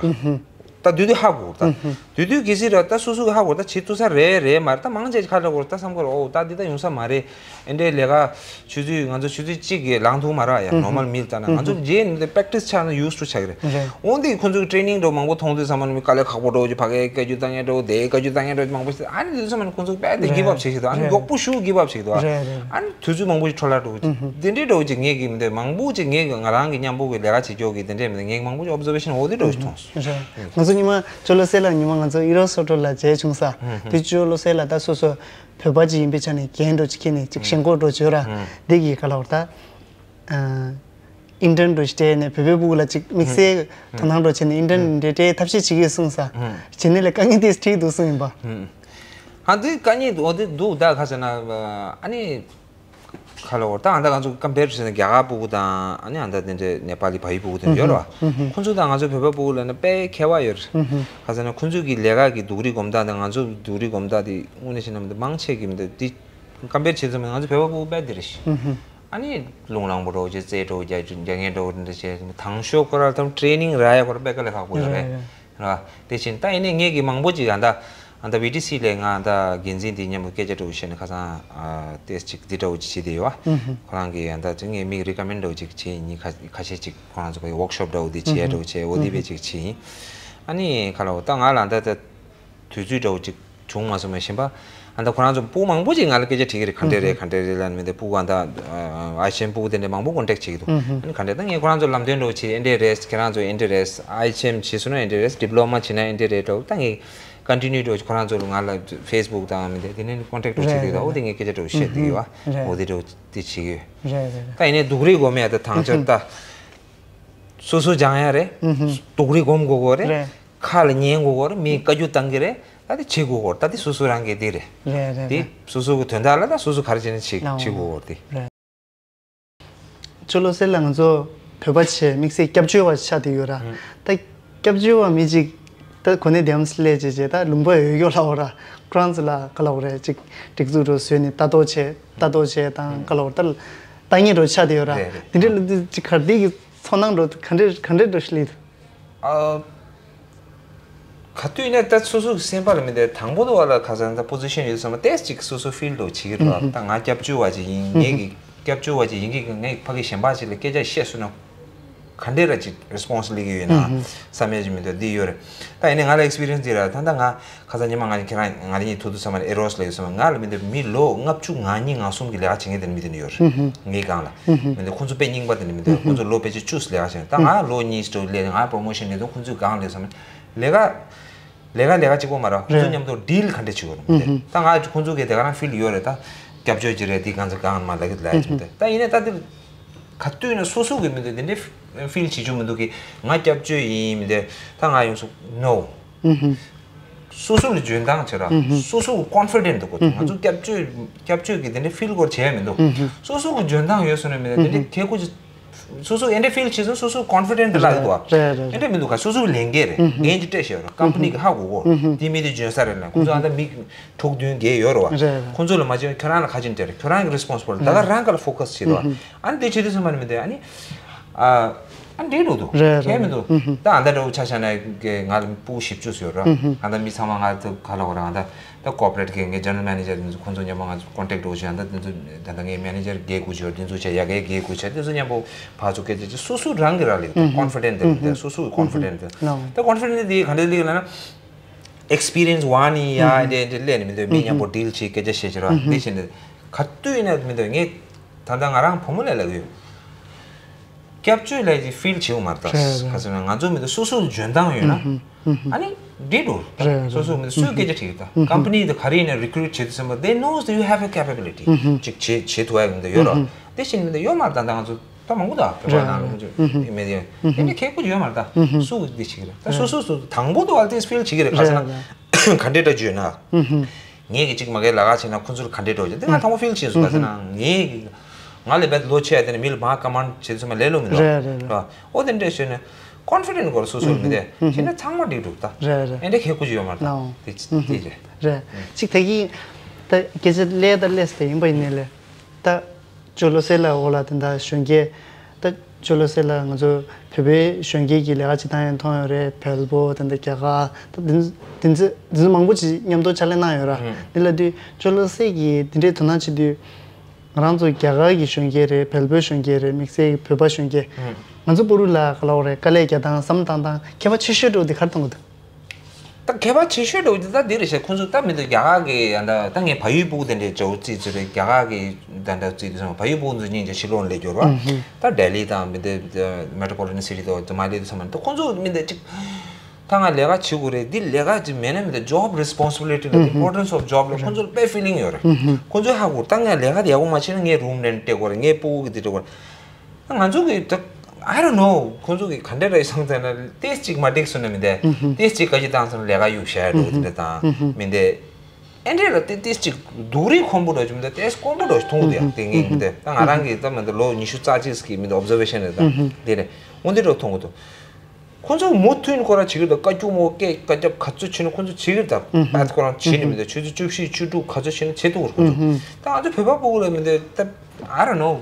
ད་དུས་དུས་ཧ་གོ་ད། དུས་དུས་གི་སི་ར་ད་སུ་སུ་གི་ཧ་གོ་ད་བྱེད་ཐུབ་ས་རེད་རེད་མ་རེད། ད་མང་ཆེ་ཁ་ལ་གོ་ད་བསམ་གོ་ར་ཨོ་ད་འདི་ད་ཡོང་ས་མ་རེད། ཨེ་འདྲའི་ལས་ཀ་ཆུ་ཚོད་ང་ཚོ་ཆུ་ཚོད་གཅིག་གི་ལངས་ཐུབ་མ་ར་ཡ་ནོར་མལ་མི་ལ་ལྟ་ན་ང་ཚོ་རྗེས་ནི་ད་པེག་ཊི་སི་ཆགས་ན་ཡུ་སི་ཊུ་ཆགས་ཀྱི་རེད། འོན་ཏེ་ཁོ་ཚོ་གི་ཊེ་ནིང་འདྲ་བོ་མང་པོ་མཐོང་དུས་ཙམ་པ་ནི་དཀའ་ལས་ཁག་པོ་འདྲ་བོ་ཅིག་ཕ་གའི་སྐད་ཆ་བཏང་མཁན་འདྲ་བོ་དེའི་སྐད་ཆ་བཏང་མཁན་འདྲ་བོ་མང་པོ་ཞིག་ཨ་ནི་དུས་ཙམ་པ་ནི་ཁོ་ཚོ་དཔེ་དེ་གིབ་ཨབ་བྱེད་ཞིག་འདུག་ཨ་ནི་མགྱོགས་པོ་ཞུ་གིབ་ཨབ་བྱེད་ཞིག་འདུག་ཨ་ནི་དུས་ཚོད་མང་པོ་ཞིག་འཕྲོ་བརླག་འགྲོ་གི་འདི་འདྲའི་འདྲ་བོ་ཅིག་ངེད་ཀྱིས་མི་འདོད་མང་པོ་ཅིག་ངེད་ཀྱི་ང་རང་གི་མཉམ་པོ་གི་ལས་ཀ་བྱེད་ཀྱོག་གི་དེ་འདྲའི་མི་འདོད་ངེད་ཀྱི་མང་པོ་ཅིག་ཨོབ་ཛར་ཝེ་ཤན་འོ་དེ་འདྲ་བོ་ཞིག་མཐོང་སོང་། རེད། ང་ཚོ་ཉི་མ་ཅོ་ལོ་སེ་ལ་ཉི་མ་ང་ཚོ་ཨི་རོ་སོ་ཊོ་ལ་མཇལ་བྱུང་ས་དེ་ཅོ་ལོ་སེ་ལ་ད་སོ་སོ་བོད་པ་ཅིག་ཡིན་པའི་ཆ་ནས་རྒན་འདྲ་བོ་ཅིག་ཁྱེར་ནས་ཅིག་ཞེན་ཁོག་འདྲ་བོ་བྱོས་ར་འདི་གི་ག་ལ་བར་ད། ཨིན་ཊརན་འདྲ་བོ་ཞིག་སྤྲད་ནས་བོད་པའི་ཕྲུ་གུ་ལ་ཅིག་དམིགས་བསལ་དོ་སྣང་འདྲ་བོ་བྱས་ནས་ཨིན་ཊརན་འདྲ་སྤྲད་ཐབས་ཤེས་བྱེད་ཀྱི་ཡོད་གསུངས་ས། བྱས་ནས་ལས་དཀའ་ངལ་དེ་འཕྲད་འདུག་གསུངས་ཡིན་པ། ཨ་འདི་དཀའ་ངལ་འོ་དེ་འདུག་ད་ག་ཟེར་ན་ཨ་ནི་ག་ལ་འོ་ད་ཨ་ད་ང་ཚོ་ཀམ་པེར་བྱས་ན་རྒྱ་གར་ཕྲུ་གུ་དང་ཨ་ནི་ཨ་ད་དེ་འདྲའི་ནེ་པ་ལི་བལ་ཡུལ་ཕྲུ་གུ་དེ་འདྲ་ཡོད་རེད་བ། ཁོང་ཚོ་དང་ང་ཚོ་བོད་པ་ཕྲུ་གུ་ལབ་ན་དཔེ་ཁྱད་པར་ཡོད་རེད། ག་ཟེར་ན་ཁོང་ཚོ་གི་ལས་ཀ་གི་སྡུག་རུས་གོམ་སྟངས་དང་ང་ཚོ་སྡུག་རུས་གོམ་སྟངས་དེ་དངོས་གནས་བྱས་ན་མི་འདུག་མང་ཆེ་གི་མི་འདུག་དེ། ཀམ་པེར་བྱེད་ཙམ་ང་ཚོ་བོད་པ་ཕྲུ་གུ་དཔེ་དེ་རེད་ཤི། ཨ་ནི་རླུང་ལངས་པོ་འདྲ་བོ་བྱས་རྩེད་འདྲ་བོ་རྒྱག་རྒྱག་མཁན་འདྲ་བོ་འདི་འདྲ་བྱས་དང་ཤོས་ཁོ་ར་ཐམ་ཊེ་ནིང་རག་ཡ་ཁོ་ར་དཔེ་དཀའ་ལས་ཁག་པོ་ཡོད་རེད། རེད། ར་དེ་བཞིན་ད་ཡིན་ནའི་ངེད་ཀྱི་མང་པོ་ཅིག་ཨ་ད་ཨ་ད་བི་ཊི་སི་ལས་ང་ཨ་ད་འགན་འཛིན་དེ་མཉམ་པོ་སྐད་ཆ་འདྲ་བོ་བཤད་ནས་ཁ་སང་ཨ་ཏེས་ཅིག་འདི་འདྲ་བོ་ཅིག་བྱེད་དེ་ཡོད་བ། ཁོ་རང་གིས་ཨ་ད་ཅིག་ངས་མིག་རི་ཀ་མེན་འདྲ་བོ་ཅིག་བྱས་ཡིན་ཁ་ཁ་ཤས་ཅིག་ཁོ་རང་ཚོ་གི་ཝོག་ཤོབ་འདྲ་བོ་འདི་བྱས་འདྲ་བོ་བྱས་འོ་འདི་བས་ཅིག་བྱས་ཡིན། ཨ་ནི་ཁ་ལོ་ད་ང་ལ་ཨ་ད་ད། དུས་ཚོད་འདྲ་བོ་ཅིག་བྱུང་མ་སོང་བའི་ཞིན་པ། ཨ་ད་ཁོ་རང་ཚོ་ཕྲུ་གུ་མང་པོ་ཅིག་ང་ལ་སྐད་ཆ་དྲིས་ཀྱི་རེད་ག་འདྲས་རེད་ག་འདྲས་རེད་ལབ་ནས་མི་འདི་ཕྲུ་གུ་ཨ་ད་ཨ་ཆེན་ཕྲུ་གུ་དེ་འདྲས་མང་པོ་ཀོན་ཊེག་བྱེད་ཀྱི་འདུག་ཨ་ནི་ག་འདྲས་ད་ངས་ཁོ་རང་ཚོ་ལམ་སྟོན་འདྲ་བོ་བྱེད་ཨེ་འདྲས་རེད་ཁྱེད་རང་ཚོ་ཨེ་འདྲས་རེད་ཨ་ཆེན་བྱེད་སོང་ན་ཨེ་འདྲས་རེད་ཌི་པི་ལོ་མ་བྱེད་ན་ཨེ་འདྲས་རེད་འདྲ་བོ་ད་ངས་ཀོན་ཊི་ནིའུ་འདྲ་བོ་ཁོ་རང་ཚོ་ལ་ང་ལ་ཕེ་སི་བུག་དང་མི་འདི་དེ་ནས་ཀོན་ཊེག་འདྲ་བོ་བྱེད་ཀྱི་འདུག་ཨོ་དེ་ངས་སྐད་ཆ་འདྲ་བོ་བཤད་བསྡད་ཀྱི་ཡོད་ཨ་ཨོ་དེ་འདྲ་བོ་དེ་བྱེད་ཀྱི་ཡོད། རེད་རེད་རེད། ད་ཡིན་ནའི་སྡུག་རུས་གོ་མེད་ཨ་ད་ཐང་ཆད་ད། སོ་སོ་སྦྱང་ཡ་རེད། སྡུག་རུས་སྒོམ་དགོས་གོ་རེད། རེད། ཁ་ལ་ཉན་དགོས་གོ་རེད་མིས་བཀའ་བཀྱོན་བཏང་གི་རེད་ད་དེ་བྱེད་དགོས་གོ་རེད་ད་དེ་སོ་སོ་རང་གི་དེ་རེད། རེད་རེད་དེ་རེད། སོ་སོ་གི་དོན་དག་ལ་ད་སོ་སོ་ག་རེ་བྱས་ནས་བྱེད་ལའོ། བྱེད་དགོས་གོ་རེད་དེ། རེད། ཅོ་ལོ་སེ་ལ་ང་ཚོ་བོད་པ་བྱས་དམིགས་བསལ་སྐྱབས་བཅོལ་བ་ཆགས་བསྡད་ཡོད་ར། ད་སྐྱབས་བཅོལ་བ་མི་གཅིག་ད་གོ་གནས་དེའམ་སླེབས་བྱས་བྱས་ད་ལུང་པ་ཡོད་ཡོད་ལ་འོ་ར་ཁོ་རང་ཚོ་ལ་ག་ལ་འོ་རེད་ཅིག་སྒྲིག་འཛུགས་འགྲོ་བཟོས་ནས་ལྟ་རྟོག་བྱས་ལྟ་རྟོག་བྱས་དང་ག་ལ་འོ་ད་ལྟ་ངན་འགྲོ་ཆགས་བསྡད་ཡོད་ར། རེད་རེད། དེ་འདྲའི་ལ་དུས་ཅིག་གར་སྡེ་གི་ཚོར་སྣང་འགྲོ་ག་འདྲས་ག་འདྲས་འགྲོ་ཞིག་སླེབས་འདུག་ཨ། ག་དུས་ནས་ད་སོ་སོ་གི་སེམས་པ་ལ་མི་འདྲ་དང་པོ་དུ་བ་ལ་ཁ་སང་ད་པོ་ཟི་ཤན་ཡོད་སོང་ན་ཏེས་ཅིག་སོ་སོ་ཕིལ་འགྲོ་བྱེད་ཀྱི་རེད་ད་ང་སྐྱབས་བཅོལ་བ་ཅིག་ཡིན་ངེད་ཀྱི་སྐྱབས་བཅོལ་བ་ཅིག་ཡིན་གྱི་ངས་ཕ་གི་གཞན་པ་ཅིག་ལ་སྐད་ཆ་བཤད་སོང་ན་ག་འདྲས་ར་ཅིག་རེ་སི་པོན་སི་སླེབས་ཀྱི་ཡོད་ན་བསམ་ཡས་ཅིག་མི་འདུག་འདི་ཡོད་རེད། ད་ཡིན་ནའི་ང་ལ་ཨེག་སི་པི་རི་ཡན་སི་འདི་ར་ད་ད་ང་ཁ་སང་ཉི་མ་ང་ཁྱེད་རང་ང་རང་གཉིས་ཐུག་དུས་ཙམ་པ་ནས་ཨེ་རོ་སི་ལ་ཡོད་ཙམ་པ་ང་ལ་མི་འདུག་མི་ལོ་ལྔ་བཅུ་ང་གཉིས་ང་གསུམ་གྱི་ལས་ཀ་བྱེད་མཁན་དེ་མི་དེ་འདྲ་ཡོད་རེད། ངའི་སྒང་ལ་མི་འདུག་ཁོང་ཚོ་དཔེ་རྙིང་པ་དེ་འདྲ་མི་འདུག་ཁོང་ཚོ་ལོ་ཕལ་ཆེར་བཅུ་ཙམ་ལས་ཀ་བྱེད་ད་ང་ལོ་གཉིས་ཙམ་ལས་ང་པོ་རོ་མོ་ཤན་ལས་དུས་ཁོང་ཚོའི་སྒང་ལ་ཡོད་ཙམ་པ་ལས་ཀ་ལས་ཀ་ལས་ཀ་གཅིག་པོ་མ་རེད་ཁོང་ཚོ་རེད། མཉམ་དུ་ཌིལ་ག་འདྲས་བྱེད་དགོས་རེད་མི་འདུག་ད་ང་ཁོང་ཚོ་གི་དེ་ག་རང་ཕིལ་ཡོད་རེད་ད་སྐྱབས་བཅོལ་གྱི་རེད་དེ་ང་ཚོ་སྒང་ལ་མ་ལ་གི་ལ་ཡོད་ཙམ་དེ་ད་ཡིན་ནའི་ད་དེ་ག་དུས་ན་སོ་སོ་གི་མི་འདུག་དེ་འདྲའི་ཕིལ་བྱེད་རྒྱུ་མི་འདུག་གི་ང་སྐྱབས་བཅོལ་ཡིན་མི་འདུག་ད་ང་ཡོང་སོང་ནོ། སོ་སོ་ལ་འཇོན་ཐང་བྱེད་ར། སོ་སོ་གི་ཀོན་ཕི་ཌེན་ཊི་འདུག་གོ་ང་ཚོ་སྐྱབས་བཅོལ་སྐྱབས་བཅོལ་གི་དེ་འདྲའི་ཕིལ་སྐོར་བྱས་མི་འདུག་སོ་སོ་གི་འཇོན་ཐང་ཡོད་སོང་ན་མི་འདུག་དེ་འདྲའི་ཁེ་ཁུ་སོ་སོ་ཨེ་འདྲའི་ཕིལ་བྱས་སོང་སོ་སོ་ཀོན་ཕི་ཌེན་ཊི་ལ་ཡོད་དོ། རེད་རེད། ཨེ་འདྲ་མི་འདུག་ག་སོ་སོ་ལས་འགན་རེད་འགན་ཅིག་སྤྲད་བཞག་ར་ཀམ་པ་ནི་གི་ཧ་གོ་གོ་དེ་མི་དེ་འཇོན་ས་རེད་ལ་ཁོ་ཚོ་ཨ་ད་མི་དྲུག་བདུན་བརྒྱད་ཡོད་རེད་བ། རེད་རེད། ཁོ་ཚོ་ལ་མ་བྱས་ཁྱོད་རང་ལ་ཁ་ཅིག་སྤྲད་རེད་ཁྱོད་རང་གི་རེ་སི་པོན་སི་བལ་ད་ག་རང་ག་ལ་ཕོ་ཁ་སི་བྱེད་དོ། ཨ་ནི་དེ་བྱེད་དུས་ཙམ་པ་ནི་མི་འདུག་ཨ་ནི། ཨ་ཨ་འདྲེ་འགྲོ་འདུག་རེད་ཁྱད་མི་འདུག་རེད་ད་ཨ་འདྲ་འདྲ་བོ་ཆ་བཞག་ན་ང་ལ་སྤུ་གུ་བཞི་བཅུ་ཡོད་ར། ཨ་ད་མི་ཚང་མ་ང་ཚོ་ག་ལ་བ་ར་ཨ་ད་ད་ཀོར་པོ་རེ་ཊི་གི་ངའི་ཇེ་ནེ་རལ་མེ་ནེ་ཇར་འདི་ཚོ་ཁོང་ཚོ་མཉམ་པ་ང་ཚོ་ཀོན་ཊེག་འགྲོ་བཞིན་ཨ་ད་འདི་ཚོ་ད་ལྟ་ངའི་མེ་ནེ་ཇར་དགེ་དགུ་ཆོད་འདི་ཚོ་ཆ་ཡ་གའི་དགེ་དགུ་ཆོད་འདི་ཚོ་མཉམ་པོ་ཕར་ཚུར་སྐད་ཆ་ཅིག་སོ་སོ་རང་གི་ར་ལེགས་ད་ཀོན་ཕི་ཌེན་ཊི་འདི་སོ་སོ་གི་ཀོན་ཕི་ཌེན་ཊི་འདི་ད་ཀོན་ཕི་ཌེན་ཊི་འདི་ག་འདྲ་ལེགས་ལ་ན། ཨེག་སི་པི་རི་ཡན་སི་བ་ནི་ཡ་འདྲེ་འདྲེ་ལས་ནི་མི་འདོད་མི་མཉམ་པོ་ཌིལ་བྱེད་སྐད་ཆ་བཤད་ཀྱི་ར་འདི་བྱེད་འདི་ག་དུས་ཡིན་ན་མི་འདོད་ངས་ད་ལྟ་ང་རང་བུ་མོ་ལས་ལབ་ཡོད། སྐྱབས་བཅོལ་ལས་ཀྱི་ཕིལ་བྱེད་དགོས་མ་རེད་ད། རེད་རེད། ག་ཚོད་ན་ང་ཚོ་མི་འདོད་སོ་སོ་འཇོན་ཐང་ཡོད་ན་ཨ་ནི་འགྲིག་འགྲོ་རེད་རེད། སོ་སོ་མི་འདོད་སུས་སྐད་ཆ་དྲིས་ད་ཀམ་པ་ནི་དེ་ག་རེ་ཡིན་ན་རི་ཀུ་རུ་ཊི་བྱེད་དུས་ཙམ་པ་they knows that you have a capability ཅིག་བྱེད་བྱེད་ཐུབ་ཡ་མི་འདོད་ཡོད་ར་དེ་བཞིན་མི་འདོད་ཡོད་མ་རེད་ད་ད་ང་ཚོ། ད་མང་པོ་ད་བོད་པ་ནང་ལ་ཁོང་ཚོ་མེད་དེ་དེ་འདྲ་ཁེགས་པོ་ཡོད་མ་རེད། ད་སུ་འདི་བྱེད་ཀྱི་རེད། ད་སོ་སོ་སོ་དང་པོ་དུ་ཨལ་ཏིས་ཕིལ་བྱེད་ཀྱི་རེད། ག་ཟེར་ན་ག་འདྲས་འདྲ་བརྗོད་ན། ངས་ཀྱི་གཅིག་མ་གའི་ལས་ཀ་བྱས་ན་ཁོ་ཚོར་ག་འདྲས་འགྲོ་བྱེད་དེ་ང་དང་པོ་ཕིལ་བྱས་སོང་། ག་ཟེར་ན་ངས་ཀྱི་ང་ལས་བེད་ལོ་ཆེ་ཡ་དེ་ནས་མི་ལ་མ་ཀ་མན་བྱེད་ཚོད་མ་ལས་ལོ་མི་འདུག་རེད་རེད་རེད། ཨོ་དེ་འདྲས་བྱས་ན་ཀོན་ཕི་ཌེན་སྐོར་སོ་སོར་མི་དེ་བྱས་ན་ཚང་མ་འགྲིག་འགྲུབ་ད། རེད་རེད། ཨེ་འདྲས་ཁེགས་པོ་ཅིག་ཡོད་མ་རེད་ད། དེ་དེ་རེད། རེད། གཅིག་ད་གིན་ད་སྐད་ཆ་ལས་ད་ལས་ཟེར་ཡིན་པ་ཡིན་ནའི་ལས་ད། ཅོ་ལོ་སེ་ལ་འོ་ལ་དེ་འདྲ་གཞོན་སྐྱེས། ད་ཅོ་ལོ་སེ་ལ་ང་ཚོ་བོད་པའི་གཞོན་སྐྱེས་ཀྱི་ལས་ཀ་བྱེད་སྟངས་ཡང་མཐོང་ཡོད་རེད། བལ་པོ་དེ་འདྲ་རྒྱ་གར་ད་དེ་ཚོ་དེ་ཚོ་དེ་ཚོ་མང་པོ་ཅིག་མཉམ་དུ་ཕྱག་ལས་གནང་ཡོད་ར། ཨང་། དེ་ལ་དུས་ཅོ་ལོ་སེ་གིས་དེ་འདྲའི་དོ་སྣང་བྱེད་དུས། ང་རང་ཚོ་རྒྱ་གར་གྱི་གཞོན་སྐྱེས་རེད། བལ་པོའི་གཞོན་སྐྱེས་རེད། དམིགས་བསལ་གྱི་བོད་པ་གཞོན་སྐྱེས། ཨང་། ང་ཚོ་པུ་རུ་ལ་ག་ལ་འོ་རེད། དཀའ་ལས་རྒྱག་སྟངས་བསམ་བཏང་སྟངས་ཁྱད་པར་ཆེ་ཤོས་འདྲ་བོ་དེ་ག་རེ་མཐོང་གི་འདུག་ད་ཁྱད་པར་ཆེ་ཤོས་འདྲ་བོ་དེ་ད་འདི་རེད་ཤག་ཁོང་ཚོ་ད་མི་འདུག་རྒྱ་གར་གི་ཡང་ད་ད་ངས་བལ་ཡུལ་སྤུ་གུ་དེ་འདྲའི་ཇོ་བོ་རྩིས་ཚོད་རེད། རྒྱ་གར་གི་ད་འདྲ་རྩིས་དུས་ཙམ་བལ་ཡུལ་སྤུ་གུ་ཚོ་སྙིང་རྗེ་ཕྱི་ལོགས་ནས་སླེབས་ཡོད་རེད་བ། ད་ལྡི་ལི་དང་མི་འདུག་མེ་ཊོ་པོ་ལི་ཊན་སི་ཊི་དང་དུ་མ་ལི་དུ་ཚང་མ་འདུག་ཁོང་ཚོ་མི་འདུག་ཅིག་ད་ང་ལས་ཀ་བྱེད་དགོས་རེད། འདི་ལས་ཀ་ཅིག་མེད་ན་མི་འདུག job responsibility ལ་importance of job ལ་ཁོང་ཚོར་དཔེ་ཕི་ལིང་ཡོད་རེད། ཁོང་ཚོས་ཧ་གོ་ད་ང་ལས་ཀ་དེ་ཡག་པོ་མ་བྱས་ན་ངའི་རུམ་ནས་སྤྲད་དགོས་རེད། ངའི་སྤུ་གུ་གི་དེ་སྤྲད་དགོས་རེད། ང་ཚོ་གི་ད་I don't know ཁོང་ཚོ་གི་ག་འདྲ་རེད་སོང་ཙང་ན་ཏེས་ཅིག་མ་འགྲིག་སོང་ན་མི་འདུག་ཏེས་ཅིག་ག་ཅིག་བཏང་སོང་ན་ལས་ཀ་གཡུག་བཞག་འགྲོ་དེ་འདྲ་དང་མི་འདུག་ཨེ་འདྲས་ལ་ཏེ་ཏེས་ཅིག་སྡུག་རུས་ཁོམ་པོ་འགྲོ་ཅིག་མི་འདུག་ཏེས་དཀོན་པོ་འགྲོ་ཞིག་མཐོང་གི་འདུག་ཡ། དེ་ངས་མི་འདུག་ད་ང་རང་གི་ད་མི་འདུག་ལོ་ཉི་ཤུ་རྩ་གཅིག་གི་མི་འདུག་ཨོབ་ཛར་ཝེ་ཤན་རེད། ད་དེ་རེད། འོ་འདི་འདྲ་མཐོང་གི་འདུག་ཁོང་ཚོ་མུ་མཐུད་ཁོ་རང་བྱེད་ཀྱི་འདུག་བཀའ་བཀྱོན་མོ་སྐད་བཀའ་རྒྱབ་ག་ཚོད་བྱས་ན་ཁོང་ཚོ་བྱེད་ཀྱི་འདུག་ད་ཁོ་རང་བྱེད་ནི་མི་འདུག་ཆུ་ཚོད་བཅུ་བཞི་བཅུ་དྲུག་ག་ཚོད་བྱས་ན་བྱེད་ཐུབ་ཀྱི་རེད་ཁོང་ཚོ། ད་ང་ཚོ་བོད་པ་སྤུ་གུ་ལ་མི་འདུག་ད་I don't know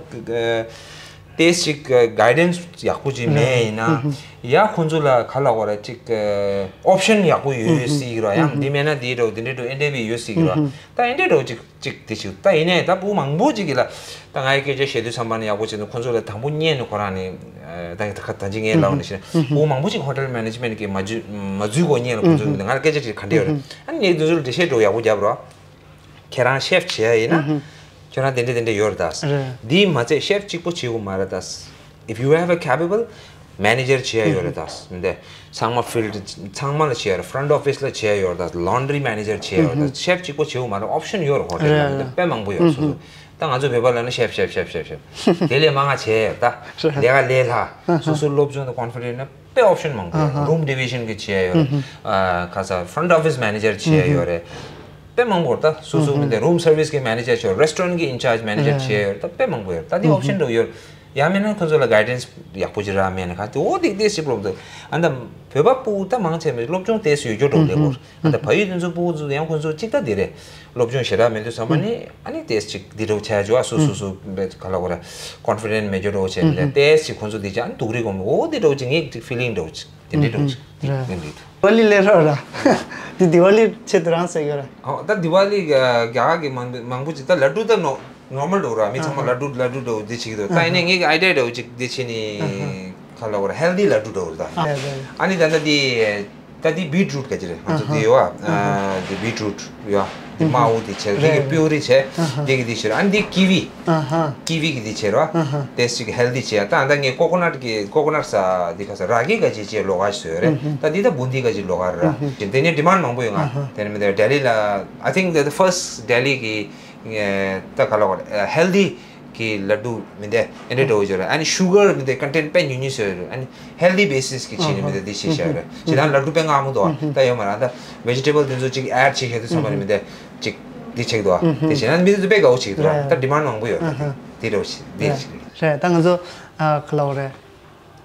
ཏེས་ཅིག་གའི་ཌན་སི་ཡག་པོ་ཅིག་མེད་ཡིན་ན་ཡ་ཁོང་ཚོ་ལ་ག་ལ་བ་ར་ཅིག་ཨོབ་ཤན་ཡག་པོ་ཡོད་སྲིད་ཀྱི་ར། ཡང་འདི་མེད་ན་འདི་འགྲོ་འདི་འདྲ་འགྲོ་ཨེ་འདྲ་བི་ཡོད་སྲིད་ཀྱི་ར། ད་ཨེ་འདྲ་འགྲོ་ཅིག་ཅིག་དེ་ཅིག་ད་ཡིན་ནའི་ད་བུ་མང་པོ་ཅིག་གིས་ལ་ད་ང་ཡི་སྐད་ཆ་བཤད་དུས་ཙམ་པ་ནི་ཡག་པོ་བྱས་ནས་ཁོང་ཚོ་ལ་དང་པོ་ཉན་ནས་ཁོ་རང་ནི་ད་ད་ད་ཅི་ངས་ལབ་ནས་ཤེས་ན་བུ་མང་པོ་ཅིག་ཧོ་ཊེལ་མེ་ནེ་ཇི་མེན་ཊི་གིས་མ་འཛུལ་མ་འཛུལ་གོ་ཉན་ལ་ཁོང་ཚོ་ང་ལ་སྐད་ཆ་ཅིག་ག་འདྲ་ཡོད་རེད། ཨ་ནི་ངས་དེ་ཚོ་ལ་འགྲེལ་བཤད་འགྲོ་ཡག་པོ་རྒྱབ་རོགས། ཁྱེད་རང་ཤེཕ་བྱེད་ཡ་ཡིན་ན། ཁྱོད་རང་དེ་འདྲ་དེ་འདྲ་ཡོད་རེད་ད། རེད། འདིས་མ་ཚད་ཤེཕ་གཅིག་པོ་བྱེད་དགོས་མ་རེད་ད། If you have a capable manager བྱེད་ཡ་ཡོད་རེད་ད། འདི་ཚང་མ་ཕིལ་ཌི་ཚང་མ་ལ་བྱེད་ཡ་རེད། ཕྲོན་ཊི་ཨོ་ཕི་སི་ལ་བྱེད་ཡ་ཡོད་རེད་ད། ལོན་ཌི་རི་མེ་ནེ་ཇར་བྱེད་ཡ་ཡོད་རེད་ད། ཤེཕ་གཅིག་པོ་བྱེད་དགོས་མ་རེད། ཨོབ་ཤན་ཡོད་རེད། ཧོ་ཊེལ་ལ་འདི་དཔེ་མང་པོ་ཡོད་རེད། སོ་སོ་ད་ང་ཚོ་བོད་པ་ལ་ནི་ཤེཕ་ཤེཕ་ཤེཕ་ཤེཕ་ཤེཕ་དེ་ལས་མང་ང་བྱེད་ཡ་ཡོད་ད། ལས་ཀ་ལས་སླ། སོ་སོ་སློབ་སྦྱོང་དང་ཀོན་ཕི་ཌེན་སི་ན། དཔེ་ཨོབ་ཤན་མང་པོ་ཡོད། ཨ་ཧ། རུམ་ཌི་བི་ཤན་གྱི་བྱེད་ཡ་ཡོད་རེད། ཨ་ཁ་ས་ཕྲོན་ཊི་ཨོ་ཕི་སི་མེ་ནེ་ཇར་བྱེད་ཡ་ཡོད་རེད། དཔེ་མང་པོ་རེད་ད། སོ་སོ་མི་འདི་རུམ་སར་བི་སི་གི་མེ་ནེ་ཇར་བྱེད་ཡ་ཡོད། རེ་སི་ཊོ་རན་གྱི་ཨིན་ཅར་ཇི་མེ་ནེ་ཇར་བྱེད་ཡ་ཡོད་རེད་ད། དཔེ་མང་པོ་ཡོད་རེད་ད། འདི་ཨོབ་ཤན་འདྲ་ཡོད། ཡང་མིན་ན་ཁོ་ཚོ་ལ་གའི་ཌན་སི་ཡག་པོ་ཅིག་རག་མེད་ན་ག་དེ་འོ་དེ་དེ་སི་པོ་རོབ་འདུག་ཨ་ད་བོད་པ་སྤུ་གུ་ད་མང་ཆེ་མི་སློབ་སྦྱོང་དེ་སི་ཡོད་རྒྱུ་འགྲོ་ལེ་བོར། ཨ་ད་བལ་ཡུལ་དེ་ཚོ་སྤུ་གུ་ཚོ་ཡང་ཁོ་ཚོ་གཅིག་ད་དེ་རེད། སློབ་སྦྱོང་ཞེ་དྲག་མེད་དུས་ཙམ་པ་ནི་ཨ་ནི་ཏེས་ཅིག་འདི་འདྲ་བོ་ཆགས་ཡ་ཅོ་ཨ་སོ་སོ་སོ་ག་ལ་གོ་ར་ཀོན་ཕི་ཌེན་སི་མེད་རྒྱུ་འདྲ་བོ་བྱས་ནས་ཏེས་ཅིག་ཁོ་ཚོ་འདི་ཅག་ཨ་ནི་སྡུག་རུས་གོ་མི་འོ་འདི་འདྲ་བོ་ཅིག་ངས་ཅིག་ཕི་ལིང་འདྲ་བོ་ཅིག་དེ་འདྲ་འདྲ་བོ་ཅིག་དེ་འདྲ་འདུག་དི་ཝ་ལི་སླེབས་རོགས་ར། དི་དི་ཝ་ལི་ཆེད་དུ་རང་ཟེར་གི་ར། ཨོ་ད་དི་ཝ་ལི་རྒྱ་གར་གི་མང་མང་པོ་ཅིག་ད་ལ་ཌུ་ད་ནོ་ནོར་མལ་འདྲ་བོ་ར། མི་ཚང་མ་ལ་ཌུ་ལ་ཌུ་འདྲ་བོ་འདི་བྱེད་ཀྱི་འདུག་ད་ཡིན་ནའི་ངས་ཀྱི་ཨའི་ཌི་ཡ་འདྲ་བོ་ཅིག་འདི་བྱས་ནས་ག་ལ་གོ་ར་ཧེལ་དི་ལ་ཌུ་འདྲ་བོ་ར་ད། ཨ་ནི་ད་ད་འདི། ད་འདི་བིཊ་རུཊ་ག་ཅི་རེད། ང་ཚོ་འདི་ཡོད་ཨ། འདི་བིཊ་རུཊ་ཡོད། འདི་དམར་པོ་འདི་བྱས། འདི་གི་པིའུ་རི་བྱས། འདི་གི་འདི་བྱས་ར། ཨ་ནི་འདི་ཀི་ཝི། ཀི་ཝི་གི་འདི་བྱས་ར། དེ་ཅིག་ཧེལ་དི་བྱས། ད་ད་ངས་ཀོ་ཀོ་ནཊ་གི་ཀོ་ཀོ་ནཊ་ས་འདི་ག་ས་ར་གི་ག་ཅི་བྱས་ལོགས་ཀ་ཞིག་བཟོས་ཡོད་རེད། ད་འདི་ད་བུ་འདི་ག་ཅི་ལོགས་ཀ་ར། དེ་ནས་ཌི་མན་མང་པོ་ཡོད། ང་དེ་ནས་མི་དེ་ལྡི་ལི་ལ། I think the first ལྡི་ལི་གི་ད་ག་ལ་གོ་ཧེལ་དི་གི་ལ་ཌུ་མི་འདི་ཨེ་འདྲ་འདྲ་བོ་ཅིག་རེད། ཨ་ནི་ཤུ་གར་མི་འདི་ཀོན་ཊེན་ཊི་དཔེ་ཉུང་ཉུང་བཟོས་ཡོད་རེད། ཨ་ནི་ཧེལ་དི་བེ་སིས་གི་ཕྱིན་ནས་མི་འདི་འདི་བྱས་བཞག་ཡོད་རེད། ཞེ་དྲག་ལ་ཌུ་དཔེ་མངར་མོ་འདུག་ཨ་ད་ཡོད་མ་རེད། ཨ་ད་བེ་ཇི་ཊེ་བལ་དེ་ཚོ་ཅིག་ཨེཌ་བྱེད་ཤེས་དུས་ཚང་མ་ནས་མི་འདི་ཅིག་འདི་བྱེད་འདུག་ཨ་དེ་བྱས་ན་མི་འདི་ཚོ་དཔེ་དགའ་བོ་བྱེད་འདུག་ཨ་ད་ཌི་མན་མང་པོ་ཡོད་རེད། དེ་འདྲ་བོ་ཞིག་འདི་ཞིག་རེད། རེད། ད་ང་ཚོ་ཨ་ག་ལ་བ་རེད།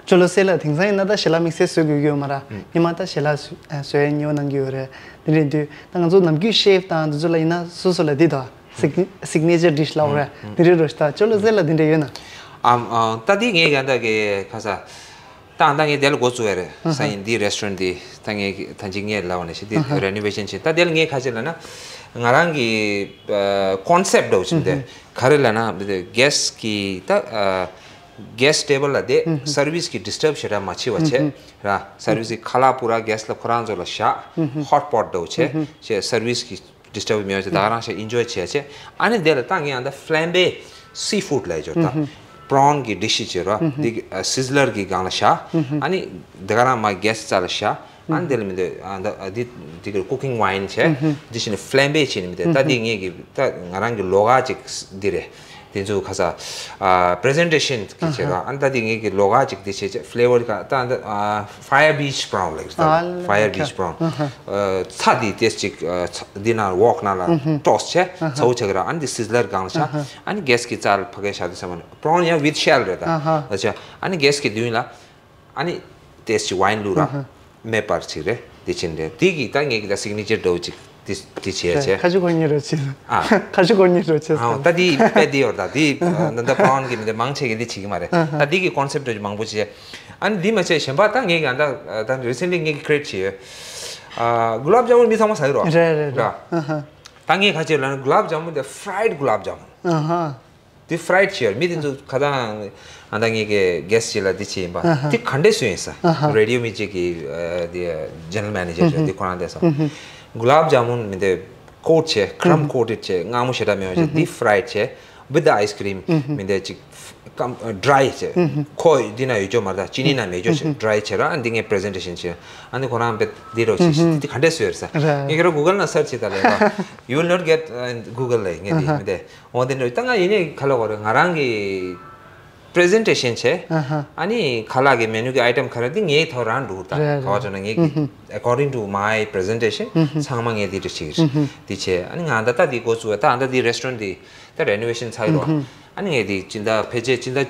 ཅོ་ལོ་སེ་ལ་དེང་སང་ཡིན་ན་ད་ཞལ་ལག་དམིགས་བསལ་བཟོ་དགོས་ཀྱི་ཡོད་མ་རེད། ཉི་མ་ད་ཞལ་ལག་བཟོ་ཨ་བཟོ་ཡའི་ཉོ་གནང་གི་ཡོད་རེད། དེ་འདྲ་ཡིན་དུས་ད་ང་ཚོ་ནམ་རྒྱུན་ཤེབ་དང་དེ་ཚོ་ལ་ཡིན་ན་སོ་སོ་ལ་འདི་དང་སིག་སིག་ནེ་ཅར་ཌི་ཤི་ལབ་རེད། དེ་འདྲའི་རོ་ཞིག་ད་ཅོ་ལོ་སེ་ལ་དེ་འདྲ་ཡོད་ན། ཨམ་ཨ་ད་འདི་ངས་ཀྱང་ད་གི་ཁ་ས་ད་ད་ངས་དེ་ལ་འགོ་བཙུགས་ཡ་རེད། ས་ཡིན་འདི་རེ་སི་ཊོ་རན་འདི་ད་ངས་ད་ཅིག་ངས་ལབ་ནས་ཤི་འདི་རེ་ནོ་ཝེ་ཤན་བྱེད། ད་དེ་ལ་ངས་ཁ་ཅིག་ལབ་ན་ང་རང་གི་ཀོན་སེབ་འདྲ་བོ་ཞིག་འདི་ག་རེ་ལབ་ན་གེ་སི་གི་ད། གེ་སི་ཊེ་བལ་ལ་བསྡད། སར་བི་སི་གི་ཌི་སི་ཊརབ་ཞེ་དྲག་མ་བྱེད་པ་བྱས་ར། སར་བི་སི་གི་ཁ་ལག་པུ་ར་གེ་སི་ལ་ཁོ་རང་ཚོ་ལ་བཞག་ཧོཊ་པོཊ་འདྲ་བོ་བྱས། བྱས་སར་བི་སི་གི་ཌི་སི་ཊརབ་མེད་པ་བྱས། ད་ག་རང་ཞིག་ཨིན་ཇོའི་བྱས་བྱས། ཨ་ནི་དེ་ལ་ད་ངས་ཨ་ད་ཕི་ལམ་བེ་སི་ཕུཌ་ལབ་ཡོད་ད། པྲོན་གི་ཌི་ཤི་བྱས་ར། འདི་སི་ཛི་ལར་གི་སྒང་ལ་བཞག་ཨ་ནི་དེ་ག་རང་མ་གེ་སི་རྩ་ལ་བཞག་ཨ་ནི་དེ་ལ་མི་འདོད་ཨ་ད་འདི་འདི་གི་ཀུ་ཀིང་ཝའིན་བྱས། འདི་བྱས་ནས་ཕི་ལམ་བེ་བྱས་ནས་མི་འདོད། ད་འདི་ངས་གི་ད་ང་རང་གི་ལོགས་ཀ་ཅིག་འདི་རེད། དེ་ཚོ་ཁ་ས་ཨ་པི་རི་ཟེན་ཊེ་ཤན་གི་བྱེད་ག་ཨ་ད་དེ་ངེད་ཀྱི་ལོ་ག་ཅིག་དེ་བྱེད་ཆེད་ཕི་ལེ་ཝར་ག་ད་ཨ་ད་ཨ་ཕ་ཡར་བི་ཆི་བྷ་རའུན་ལེགས་ད་ཨ་ཕ་ཡར་བི་ཆི་བྷ་རའུན་ཚ་དེ་ཏེས་ཅིག་འདི་ན་ཝོག་ན་ལ་ཊོས་བྱས་ཚ་བོ་བྱེད་ག་ར་ཨ་ནི་དེ་སི་ཛི་ལར་སྒང་ལ་ཆ་ཨ་ནི་གེ་སི་གི་རྩ་ལ་ཕ་གའི་ཤ་དེ་ས་མ་ནི་པི་རོན་ཡང་ཝིད་ཤེལ་རེད་ད་ཨ་ཆ་ཨ་ནི་གེ་སི་གི་མདུན་ལ་ཨ་ནི་ཏེས་ཅིག་ཝའིན་བླུག་ར། མེ་འབར་ཅིག་རེད་དེ་ཕྱིན་རེད་དེ་གི་ད་ངེད་ཀྱི་ད་སིག་ནི་ཅར་འདྲ་བོ་ཅིག་དེ་དེ་བྱས་བྱས། ཁ་ཆུ་ཁོ་གཉིས་རོ་ཆེ། ཨ། ཁ་ཆུ་ཁོ་གཉིས་རོ་ཆེ་ཨ་ས། ད་དེ་དཔེ་དེ་ཡོད་ད་དེ་ད་ད་པི་རོན་གི་མི་དེ་མང་ཆེ་གི་འདི་བྱེད་ཀྱི་མ་རེད་ད་དེ་གི་ཀོན་སེབ་འདྲ་བོ་ཅིག་མང་པོ་བྱས། ཨ་ནི་འདི་མ་བྱས་གཞན་པ་ད་ངེད་ཀྱི་ཨ་ད་ད་རི་སེན་ལི་ངེད་ཀྱི་ཁི་རེ་ཨེ་ཊི་བྱས་ཡོད། ཨ་གུ་ལབ་ཇ་མུན་མི་ཚང་མ་ཟ་གི་རོ། རེད་རེད་རེད། ད་ངས་ཁ་ཆེ་ལ་ནི་གུ་ལབ་ཇ་མུན་དེ་ཕི་རའེ་ཌི་གུ་ལབ་ཇ་མུན། ཨ་ཧ། དེ་ཕི་རའེ་ཌི་བྱས་མི་དེ་ཚོ་ཁ་ཐང་ཨ་ད་ངེད་ཀྱི་གེ་སི་ཅིག་ལ་དེ་བྱས་ཡིན་པ་དེ་ག་འདྲས་བཟོས་ཡིན་ས་རེ་ཌི་ཡོ་མི་ཅིག་གི་དེ་ཇེ་ནེ་རལ་མེ་ནེ་ཇར་ཅིག་དེ་ཁོ་རང་དེ་ས་གུ་ལབ་ཇ་མུན་མི་དེ་ཀོ་ཊི་བྱས་ཁྲམ་ཀོ་ཊེཌ་བྱས་མངར་མོ་ཞེ་དྲག་མེད་པ་བྱས་དེ་ཕི་རའེ་ཌི་བྱས་with the ice cream མི་དེ་ཅིག་ཀམ་ཌ་རའི་བྱས་ཁོ་འདི་ན་ཡོད་ཅོ་མ་རེད་ཅི་ནི་ན་མེད་ཅོ་བྱས་ཌ་རའི་བྱས་ར་ཨ་འདི་ངས་པི་རི་ཟེན་ཊེ་ཤན་བྱས་ཨ་འདི་ཁོ་རང་དཔེ་འདི་རོ་བྱས་ཤིག་དེ་ག་འདྲས་བཟོས་ཡོད་ས་ངས་ཁྱེད་རང་གུ་གལ་ན་སར་ཆ་བྱས་ད་ལས་ཀ you will not get in Google ལས་ངས་དེ་མི་དེ། འོ་དེ་འདྲ་ད་ང་ཡིན་ནའི་ཁ་ལག་བར་ང་རང་གི་པི་རི་ཟེན་ཊེ་ཤན་བྱས། ཨ་ནི་ཁ་ལག་གི་མེ་ནུ་གི་ཨའི་ཊམ་ག་རེ་དེ་ངའི་ཐོག་རང་འགྲོ་ད་རེད་ག་བ་རེད། ཚོ་ན་ངའི་གི་according to my presentation ཚང་མ་ངས་དེ་འདྲ་བྱས་དེ་བྱས་ཨ་ནི་ང་ད་ལྟ་དེ་འགོ་བཙུགས་ད་ད་དེ་རེ་སི་ཊོ་རན་དེ་ད་རེ་ནོ་ཝེ་ཤན་ཚར་ཡོད་རོ། ཨ་ནི་ངས་དེ་སྤྱི་ཟླ་ཕལ་ཆེར་སྤྱི་ཟླ་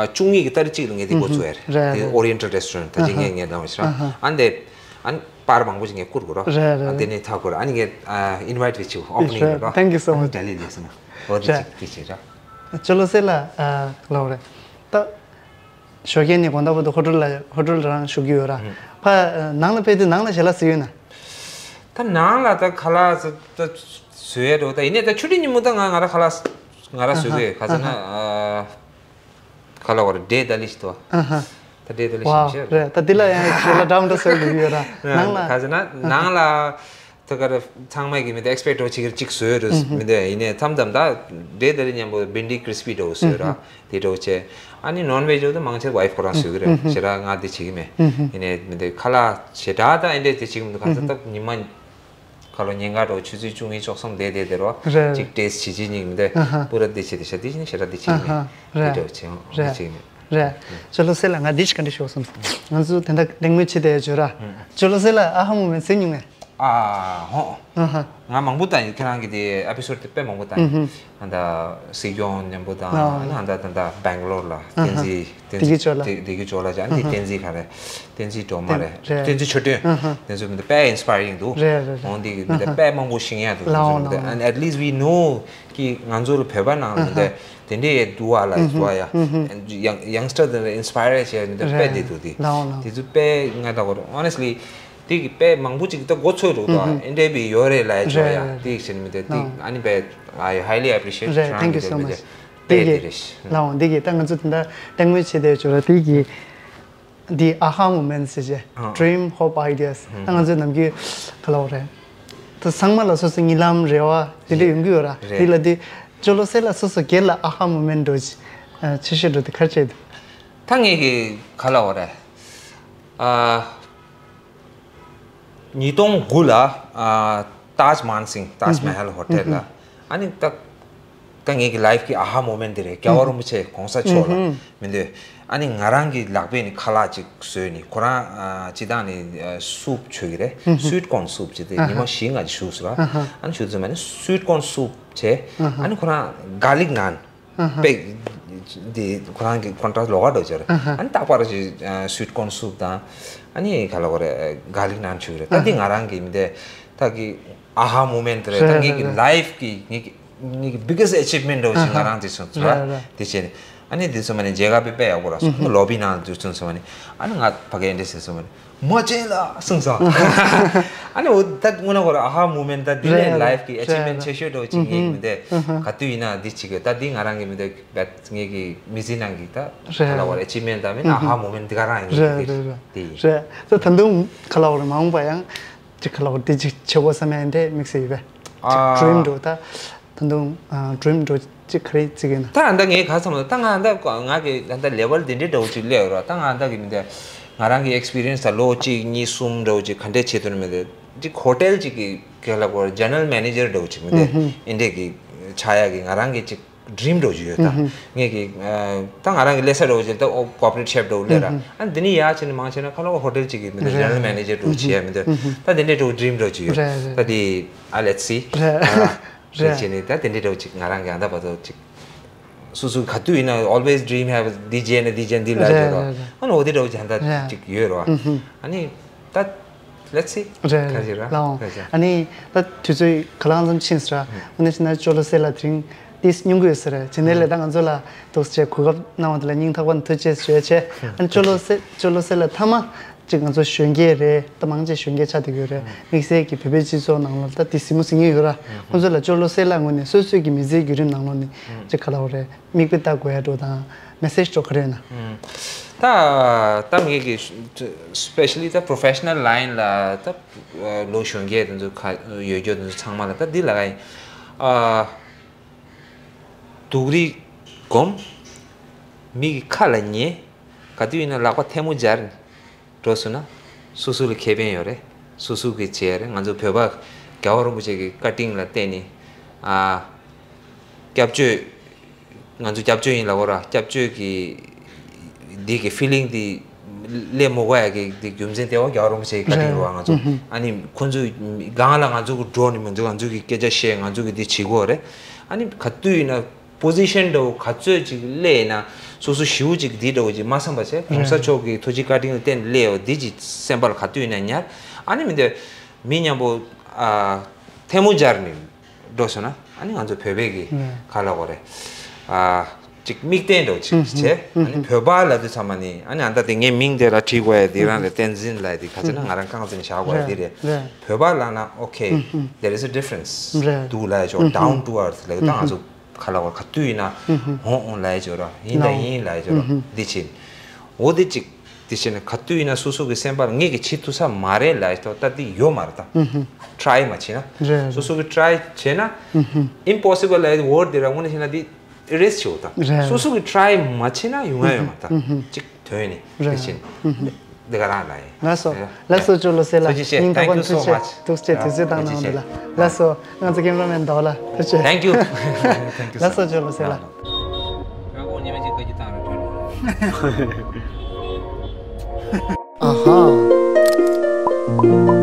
བཅུ་གཉིས་ཀྱི་ཏ་རིག་གཅིག་ལ་ངས་དེ་འགོ་བཙུགས་ཡོད་རེད་རེད་དེ་རེད། ཨོ་རི་ཡེན་ཊལ་རེ་སི་ཊོ་རན་ད་ཅི་ངས་ངས་འདང་བ་ཞིག་ར་ཨ་ནི་དེ། ཨ་ནི་པར་མང་པོ་ཞིག་ངས་བསྐུར་དགོས་རོ། རེད་རེད་ཨ་དེ་རེད། ནས་ཐག་དགོས་རོ། ཨ་ནི་ངས་ཨ་ཨིན་ཝའི་ཊི་རེ་བྱེད་ཨོ་པ་ནིང་རེད་རོ། Thank you so much. ཨ་ནི་ལས་ལས་སོང་ན་འོ་དེ་རེད། ཅིག་དེ་བྱེད་རོ། ཅོ་ལོ་སེ་ལ་ཨ་ལོ་རེད། ད་ཞོགས་ཀས་ནས་དགོང་དག་བར་དུ་ཧོ་ཊེལ་ལ་ཧོ་ཊེལ་རང་བཞུགས་ཀྱི་ཡོད་ར། ཨ་ཕ་ནང་ལ་ཕེབས་དུས་ནང་ལ་ཞལ་ལག་བཟོས་ཡོད་ན། ད་ནང་ལ་ད་ཁ་ལག་ད་བཟོས་ཡོད་རོ། ད་ཡིན་ནའི་ད་ཆུ་ཊི་ཉིན་མོ་ད་ང་ང་ར་ཁ་ལག་ང་ར་བཟོས་ཀྱི་ཡོད་ག་ཚོད་ན་ཨ། ཁ་ལག་བར་འབྲས་ཏ་ལི་ཞིག་ཏོ། ཨ་ཧ། ད་འབྲས་ཏ་ལི་ཞིག་བཤད་རེད། ད་འདི་ལ་ཡང་ཞེ་ལ་འགྲམ་འགྲོ་སེ་ལུས་ཡོད་ར། ནང་ལ། ག་ཟེར་ན་ནང་ལ་ད་ག་ར་ཚང་མས་ཀྱི་མི་ད་ཨེག་སི་པེག་འགྲོ་བྱེད་ཀྱི་ཅིག་བཟོས་རེད་མི་འདོད་ཡིན་ནའི་མཚམས་མཚམས་ད་འབྲས་ཏ་ལི་མཉམ་པོ་བིན་ཌི་ཀི་རི་སི་པི་འགྲོ་བཟོས་ར་དེ་འགྲོ་བྱས་ཨ་ནི་ནོན་ཝེ་ཇི་འོ་ད་མང་ཆེ་ཝའི་ཕི་ཁོ་རང་བཟོས་ཀྱི་རེད་ཞེ་དྲག་ང་དེ་བྱེད་ཀྱི་མེད་ཡིན་ནའི་མི་འདོད་ཁ་ལག་ཞེ་དྲག་ད་ཨེ་འདྲས་དེ་བྱེད་ཀྱི་མི་འདུག་ག་ཚོད་ད་ཉི་མ། ཁ་ལོ་ཉིན་གང་འགྲོ་ཆུ་ཚོད་བཅུ་གཉིས་བཅུ་གསུམ་བསྡད་བསྡད་དེ་རོ། རེད། ཅིག་ཊེ་སི་ཊི་བྱེད་ཅིག་ཉིན་དེ་ཨ་ཧ། པུ་ར་དེ་བྱེད་དེ་ཤ་དེ་ཞིག་ནི་ཤ་ར་དེ་བྱེད་ཨ་ནི་ཧ། དེ་རེད། འགྲོ་བྱེད་འོང་རེད། དེ་བྱེད་ནི། རེད། ཅོ་ལོ་སེ་ལ་ང་དེ་ཞིག་ག་འདྲ་ཤོག་སོང་ང་ཚོ་དེ་འདྲ་གླེང་མོལ་བྱེད་བསྡད་ཡོད་ཅོ་ར། ཅོ་ལོ་སེ་ལ་ཨ་ཧ་མོ་མེན་ཟེར་མྱོང་ངས། ཨ་ཧོ། ཨ་ཧ། ང་མང་པོ་བཏང་ཡིན་ཁྱེད་རང་གི་དེ་ཨེ་པི་སོ་ཌི་དེ་དཔེ་མང་པོ་བཏང་ཡིན། ཨ་ད་སྲིད་སྐྱོང་མཉམ་པོ་དང་ཨ་ཨ་ད་ད་ད་སྦེང་ལོར་ལ་ཨ་ཧ། བསྟན་འཛིན་བསྟན་འཛིན་བདེ་སྐྱིད་ཇོ་ལ། བདེ་བདེ་སྐྱིད་ཇོ་ལ་ཅན་དེ་ཨ་ཧ། བསྟན་འཛིན་ག་རེ། བསྟན་འཛིན་སྒྲོལ་མ་རེད། རེད། བསྟན་འཛིན་ཆོས་སྒྲོན། ཨ་ཧ། དེ་ཚོ་མི་འདུག་དཔེ་ཨིན་སི་པ་ཡར་ཡིན་འདུག་རེད་རེད་རེད། འོང་དེ་གི་མི་འདུག་ཨ་ཧ། དཔེ་མང་པོ་ཤེས་ཡག་འདུག་ལའོ་དེ་ཚོ་མི་འདུག་ལའོ། And at least we know ཀྱི་ང་ཚོ་ལ་བོད་པ་ནང་ལ་མི་འདུག་དེ་འདྲའི་འདུག་ཨ་ལ་ཨ་ཧ། འདུག་ཨ་ཡ། ཨ་ཧ། ཡང་ཡང་སི་ཊར་དེ་ཨིན་སི་པ་ཡར་བྱས་མི་འདུག་དཔེ་རེད། དེ་འདུག་དེ། ལའོ་ལའོ། དེ་ཚོ་དཔེ་ང་ད་གོ་honestly དེ་གི་དཔེ་མང་པོ་ཅིག་ད་མགོ་ཚོད་འདུག་ད་ཨ་ཧ། ཨེ་འདྲའི་བི་ཡོད་རེད་ལ་ཡ་ཅོ་ཡ། རེད་རེད། དེ་ཞིག་མི་འདུག་དེ་ལའོ། ཨ་ནི་དཔེ་I highly appreciate རེད། Thank you so much. དཔེ་དེ་རེད། ལའོ་འདི་གི་ད་ང་ཚོ་དེ་འདྲ་ལྟད་མོ་བྱེད་བསྡད་ཅོ་ར་དེ་གི་འདི་ཨ་ཧ་མོ་མེན་ཟེར་བྱས། ཨ། Dream Hope Ideas ད་ང་ཚོའི་ནམ་རྒྱུན་ག་ལབ་རེད། ད་ཚང་མ་ལ་སོ་སོ་གཉིད་ལམ་རེ་བ་དེ་འདྲ་ཡོང་གི་ཡོད་ར། རེད། དེ་ལ་དེ་ཅོ་ལོ་སེ་ལ་སོ་སོ་སྒེར་ལ་ཨ་ཧ་མོ་མེན་འགྲོ་ཆེ་ཤོས་འགྲོ་དེ་ག་རེ་བྱས་འདུག་ད་ངས་གི་ག་ལབ་རེད། ཨ། ཉིས་སྟོང་དགུ་ལ་ཨ་ཏཱཇ་མཱན་སིང་ཏཱཇ་མ་ཧལ་ཧོ་ཊེལ་ལ་ཨ་ནི་ད་ད་ངེད་ཀྱི་ལའིཕ་གི་ཨ་ཧ་མོ་མེན་ཊི་དེ་རེད། རྒྱལ་བ་རིན་པོ་ཆེ་གོང་ས་མཆོག་ལ་མི་འདོད་ཨ་ནི་ང་རང་གི་ལག་པས་ནི་ཁ་ལག་ཅིག་བཟོས་ནི་ཁོ་རང་ཨ་སྤྱི་བཏང་ནི་ཨ་སུབ་མཆོད་ཀྱི་རེད། སིུཊ་ཀོན་སུབ་ཅེས་དེ་ཉི་མ་བཞི་ལྔ་ཅིག་བཞུགས་སོང་། ཨ་ནི་བཞུགས་ཚུལ་མ་ནི་སིུཊ་ཀོན་སུབ་བྱས་ཨ་ནི་ཁོ་རང་གྷར་ལིག་ནཱན། ཨ་ཧ། པེག་དེ་ཁོ་རང་གི་ཀོན་ཊ་ལོགས་ཀ་འགྲོ་ཅེས་རེད། ཨ་ཧ། ཨ་ནི་རྟག་པར་ཞིག་ཨ་སིུཊ་ཀོན་སུབ་དང་ཨ་ནི་ག་ལབ་དགོས་རེད། གྷར་ལིག་ནཱན་མཆོད་ཀྱི་རེད། ད་འདི་ཨ་ཧ། ང་རང་གི་མི་འདི་ད་གི་ཨ་ཧ་མོ་མེན་ཊི་རེད། ད་རེད་ངེད་ཀྱི་རེད་རེད། ལའིཕ་གི་ངེད་ཀྱི་ངེད་ཀྱི་བི་གེ་སི་ཊི་ཨེ་ཆིབ་མེན་ཊི་འདྲ་བོ་ཞིག་ཨ་ཧ། ང་རང་དེ་སོང་ཚུལ་རེད་རེད། དེ་བྱས་ནས་ཨ་ནི་དེ་སོང་མ་ནི་མཇལ་ཁ་དཔེ་དཔེ་ཡག་པོ་རག་སོང་། ཨ་ཧ། ལོ་བི་ནང་དུ་སོང་ཚུལ་མ་ནི་ཨ་ནི་ང་ཕ་གི་འདི་ཟེར་སོང་མ་ནི། མ་བྱེད་ལ་གསུངས་སོང་། ཨ་ནི་འོ་ད་དངོས་གནས་ཁོ་རང་ཨ་ཧ་མོ་མེན་ཊི་ད་འདི་ལས་རེད་རེད། ལའིཕ་གི་ཨེ་ཆིབ་མེན་ཊི་རེད་རེད། ཆེ་ཤོས་འདྲ་བོ་ཅིག་ངེད་ཀྱི་མི་འདི་ཨ་ཧ། ག་དུས་ཡིན་ན་འདི་བྱེད་དགོས། ད་འདི་ང་རང་གི་མི་འདི་བད་ངེད་ཀྱི་མི་ཚེ་ནང་གི་ད་རེད་ག་ལབ་དགོས་རེད། ཨེ་ཆིབ་མེན་ཊི་ད་མིན་ཨ་ཧ་མོ་མེན་ཊི་འདི་ག་རང་ཡིན་རེད་གྱི་རེད་རེད། དེ་ཡིན་རེད། ད་ད་དུང་ག་ལབ་དགོས་རེད། མ་འོངས་པ་ཡང་ཅིག་ག་ལབ་དགོས་རེད། འདི་ཅིག་བྱེད་དགོས་བསམ་ཡ་འདྲ་དམིགས་བསལ་ཡོད་པས། ཅིག་ཨ་ཌི་རིམ་འདྲ་བོ་ད་ད་དུང་ཌི་རིམ་འདྲ་བོ་ཅིག་ག་རེ་བརྩི་གི་ཡིན་ན། ད་ཨ་ད་ངས་ག་བསམ་ལ་ད་ང་ཨ་ད་ང་གི་ཨ་ད་ལེ་ཝལ་འདི་འདྲའི་འདྲ་བོ་ཅིག་སླེབས་ཡོད་ར། ད་ང་ཨ་ད་གི་མི་འདི་ང་རང་གི་ཨེག་སི་པི་རི་ཡན་སི་ད་ལོ་གཅིག་གཉིས་གསུམ་འདྲ་བོ་ཅིག་ག་འདྲས་བྱེད་ཐུབ་ནི་མི་འདི་ཅིག་ཧོ་ཊེལ་ཅིག་གི་ག་ལབ་དགོས་རེད། ཇེ་ནེ་རལ་མེ་ནེ་ཇར་འདྲ་བོ་ཅིག་མི་འདི་ཨ་ཧུམ། ཨེ་འདྲས་གི་ཆགས་ཡ་གི་ང་རང་གི་ཅིག་ཌི་རིམ་འདྲ་བོ་ཅིག་ཡོད་ད། ངས་ཀྱི་ཨ་ད་ང་རང་གི་ལས་ས་འདྲ་བོ་ཅིག་ད་ཨོ་ཀོ་ཨོ་པ་རེ་ཊི་ཤེབ་འདྲ་བོ་ལས་ར། ཨ་འདི་ནས་ཡར་ཕྱིན་ནས་མར་ཕྱིན་ན་ཁ་ལོ་ཧོ་ཊེལ་ཅིག་གི་མི་འདུག་ཇེ་ནེ་རལ་མེ་ནེ་ཇར་འདྲ་བོ་བྱེད་ཡ་མི་འདུག་ད་དེ་འདྲས་འདྲ་བོ་ཌི་རིམ་འདྲ་བོ་ཅིག་ཡོད། རེད་རེད། ད་དེ་ཨ་let's see། རེད། ཨ་རེད། རེད་བྱས་ནས་ད་དེ་འདྲས་འདྲ་བོ་ཅིག་ང་རང་གི་ཨ་ད་བར་དུ་ཅིག་སོ་སོ་ག་དུས་ཡིན་ན་always dream have འདི་བྱས་ན་འདི་བྱས་འདི་ལ་རེད་བྱས་རོགས། རེད་རེད། ཨ་ནི་འོ་དེ་འདྲ་བོ་ཅིག་ཨ་ད་རེད། ཅིག་ཡོད་རོགས། ཨ་ནི་ད་let's see། རེད་ག་རེ་རེད། ར་ལའོ། རེད་བྱས། ཨ་ནི་ད་དུས་ཚོད་ག་ལ་ཙམ་ཕྱིན་སོང་ར། ཨ་ནི་ཕྱིན་ན་ཅོ་ལོ་སེ་ལ་དེ་རིང་ཏིས་སྙུང་གི་ཡོད་ས་རེད། བྱས་ནས་ལས་ད་ང་ཚོ་ལ་འདུག་སེ་གོ་སྐབས་གནང་བ་དེ་ལ་སྙིང་ཐག་པ་ནས་ཐུགས་རྗེ་ཆེ་ཞུ་ཡ་བྱས། ཨ་ནི་ཅོ་ལོ་སེ་ཅོ་ལོ་སེ་ལ་མཐའ་མ་ཅིག་ང་ཚོ་གཞོན་སྐྱེས་རེད། ད་མང་ཆེ་གཞོན་སྐྱེས་ཆགས་བསྡད་ཡོད་རེད། དམིགས་བསལ་གྱི་བོད་པའི་སྤྱི་ཚོགས་ནང་ལོགས་ད་དེ་གཟིགས་མོ་གཟིགས་མཁན་ཡོད་ར། ཁོང་ཚོ་ལ་ཅོ་ལོ་སེ་ལ་ངོས་ནས་སོ་སོའི་གི་མི་ཚེའི་བརྒྱུད་རིམ་ནང་ལོགས་ནས་ཅིག་ག་ལབ་དགོས་རེད། མིག་དཔེ་ལྟ་དགོས་ཡ་འདྲ་བོ་དང་མེ་སེ་ཇི་འདྲ་བོ་ག་རེ་ཡོད་ན། ད་ད་ངས་ཀྱི་སི་པེ་ཤ་ལི་ད་པོ་རོ་ཕེ་ཤ་ནལ་ལའིན་ལ་ད་ལོ་གཞོན་སྐྱེས་དེ་ཚོ་ཁ་ཡོད་རྒྱུ་དེ་ཚོ་ཚང་མ་ལ་ད་འདི་ལ་ཨ། སྡུག་རུས་སྒོམ། མི་གི་ཁ་ལ་ཉན། ག་དུས་ཡིན་ན་ལག་པ་ཐལ་མོ་སྦྱར་ནས་འགྲོ་སོང་ན་སོ་སོ་ལ་ཁེ་ཕན་ཡོད་རེད། སོ་སོ་གི་བྱས་རེད། ང་ཚོ་བོད་པ་རྒྱལ་བ་རིན་པོ་ཆེ་གི་བཀའ་དྲིན་ལ་བརྟེན་ནས་ཨ། སྐྱབས་བཅོལ། ང་ཚོ་སྐྱབས་བཅོལ་ཡིན་ལབ་དགོས་ར། སྐྱབས་བཅོལ་གྱི་འདི་གི་ཕི་ལིང་འདི་སླེབས་མི་དགོས་ཡ་གི་འདི་རྒྱུ་མཚན་དེ་བ་རྒྱལ་བ་རིན་པོ་ཆེ་གི་བཀའ་དྲིན་རེད་བ། ང་ཚོ་ཨ་ནི་ཁོང་ཚོ་སྒང་ལ་ང་ཚོ་གི་འགྲོ་ནི་མི་འདུག་ང་ཚོ་གི་སྐད་ཆ་བཤད། ང་ཚོ་གི་འདི་བྱེད་དགོས་རེད། ཨ་ནི་ག་དུས་ཡིན་ན་པོ་ཟི་ཤན་འདྲ་བོ་ག་ཚོད་ཅིག་སླེབས་ཡིན་ན་སོ་སོ་ཞེ་པོ་ཅིག་འདི་འདྲ་བོ་ཅིག་མ་བསམ་པ་བྱས། གོང་ས་མཆོག་གི་ཐུགས་རྗེ་བཀའ་དྲིན་ལ་བརྟེན་སླེབས་ཡོད། འདི་ཅིག་སེམས་པ་ལ་ག་དུས་ཡིན་ན་ཉར། ཨ་ནི་མི་འདོད་མི་མཉམ་པོ་ཨ་ཐལ་མོ་སྦྱར་ནས་འགྲོ་སོང་ན་ཨ་ནི་ང་ཚོ་བོད་པའི་གི་ག་ལབ་དགོས་རེད། ཨ་ཅིག་མིག་བསྟན་འདྲ་བོ་ཅིག་བྱས། ཨ་ནི་བོད་པ་ལབ་དུས་ཚང་མ་ནི་ཨ་ནི་ཨ་ད་དེ་ངའི་མིང་དེ་ལ་བྲིས་དགོས་ཡ་དེ་རང་རེད། བསྟན་འཛིན་ལབ་དེ་ག་ཚོད་ན་ང་རང་རྐང་འཛིན་བཞག་དགོས་ཡ་དེ་རེད། བོད་པ་ལབ་ན་okay, there is a difference. རེད། འདུག་ལབ་ཡ་ཅིག་down to earth ལབ་ད་ང་ཚོ་ག་ལབ་དགོས་ག་དུས་ཡིན་ན་ཧོང་ཧོང་ལབ་ཡ་ཅིག་ར། ཡིན་ད་ཡིན་ལབ་ཡ་ཅིག་ར། འདི་བྱས་འོ་དེ་ཅིག་དེ་བྱས་ན་ག་དུས་ཡིན་ན་སོ་སོ་གི་སེམས་པར་ངས་ཀྱི་བྱེད་ཐུབ་ས་མ་རེད་ལབ་ཡ་ཅིག་ད་དེ་ཡོད་མ་རེད་ད། try མ་བྱས་ན། རེད། སོ་སོ་གི་try བྱས་ན། impossible ལབ་ཡ་word དེ་ར་དངོས་གནས་བྱས་ན་དེ་erase བྱེད་འོ་ད། རེད། སོ་སོ་གི་try མ་བྱས་ན་ཡོང་ཡ་ཡོད་མ་རེད་ད། ཅིག་དོན་ནི་དེ་བཞིན་འདི་ག་རང་ལ་ཡིན། ལགས་སོ། ལགས་སོ་ཅོ་ལོ་སེ་ལ། ཐུགས་རྗེ་ཆེ། སྙིང་ཐག་པ་ནས་ཐུགས་རྗེ་ཆེ། ཐུགས་རྗེ་དུས་ཚོད་བཏང་གནང་བ་འདི་ལ། ལགས་སོ། ང་ཚོ་ཀེམ་ར་མེན་ཟླ་བ་ལ་ཐུགས་རྗེ་ཆེ། Thank you. Thank you so much. ལགས་སོ་ཅོ་ལོ་སེ་ལ། ཨ་ཧ།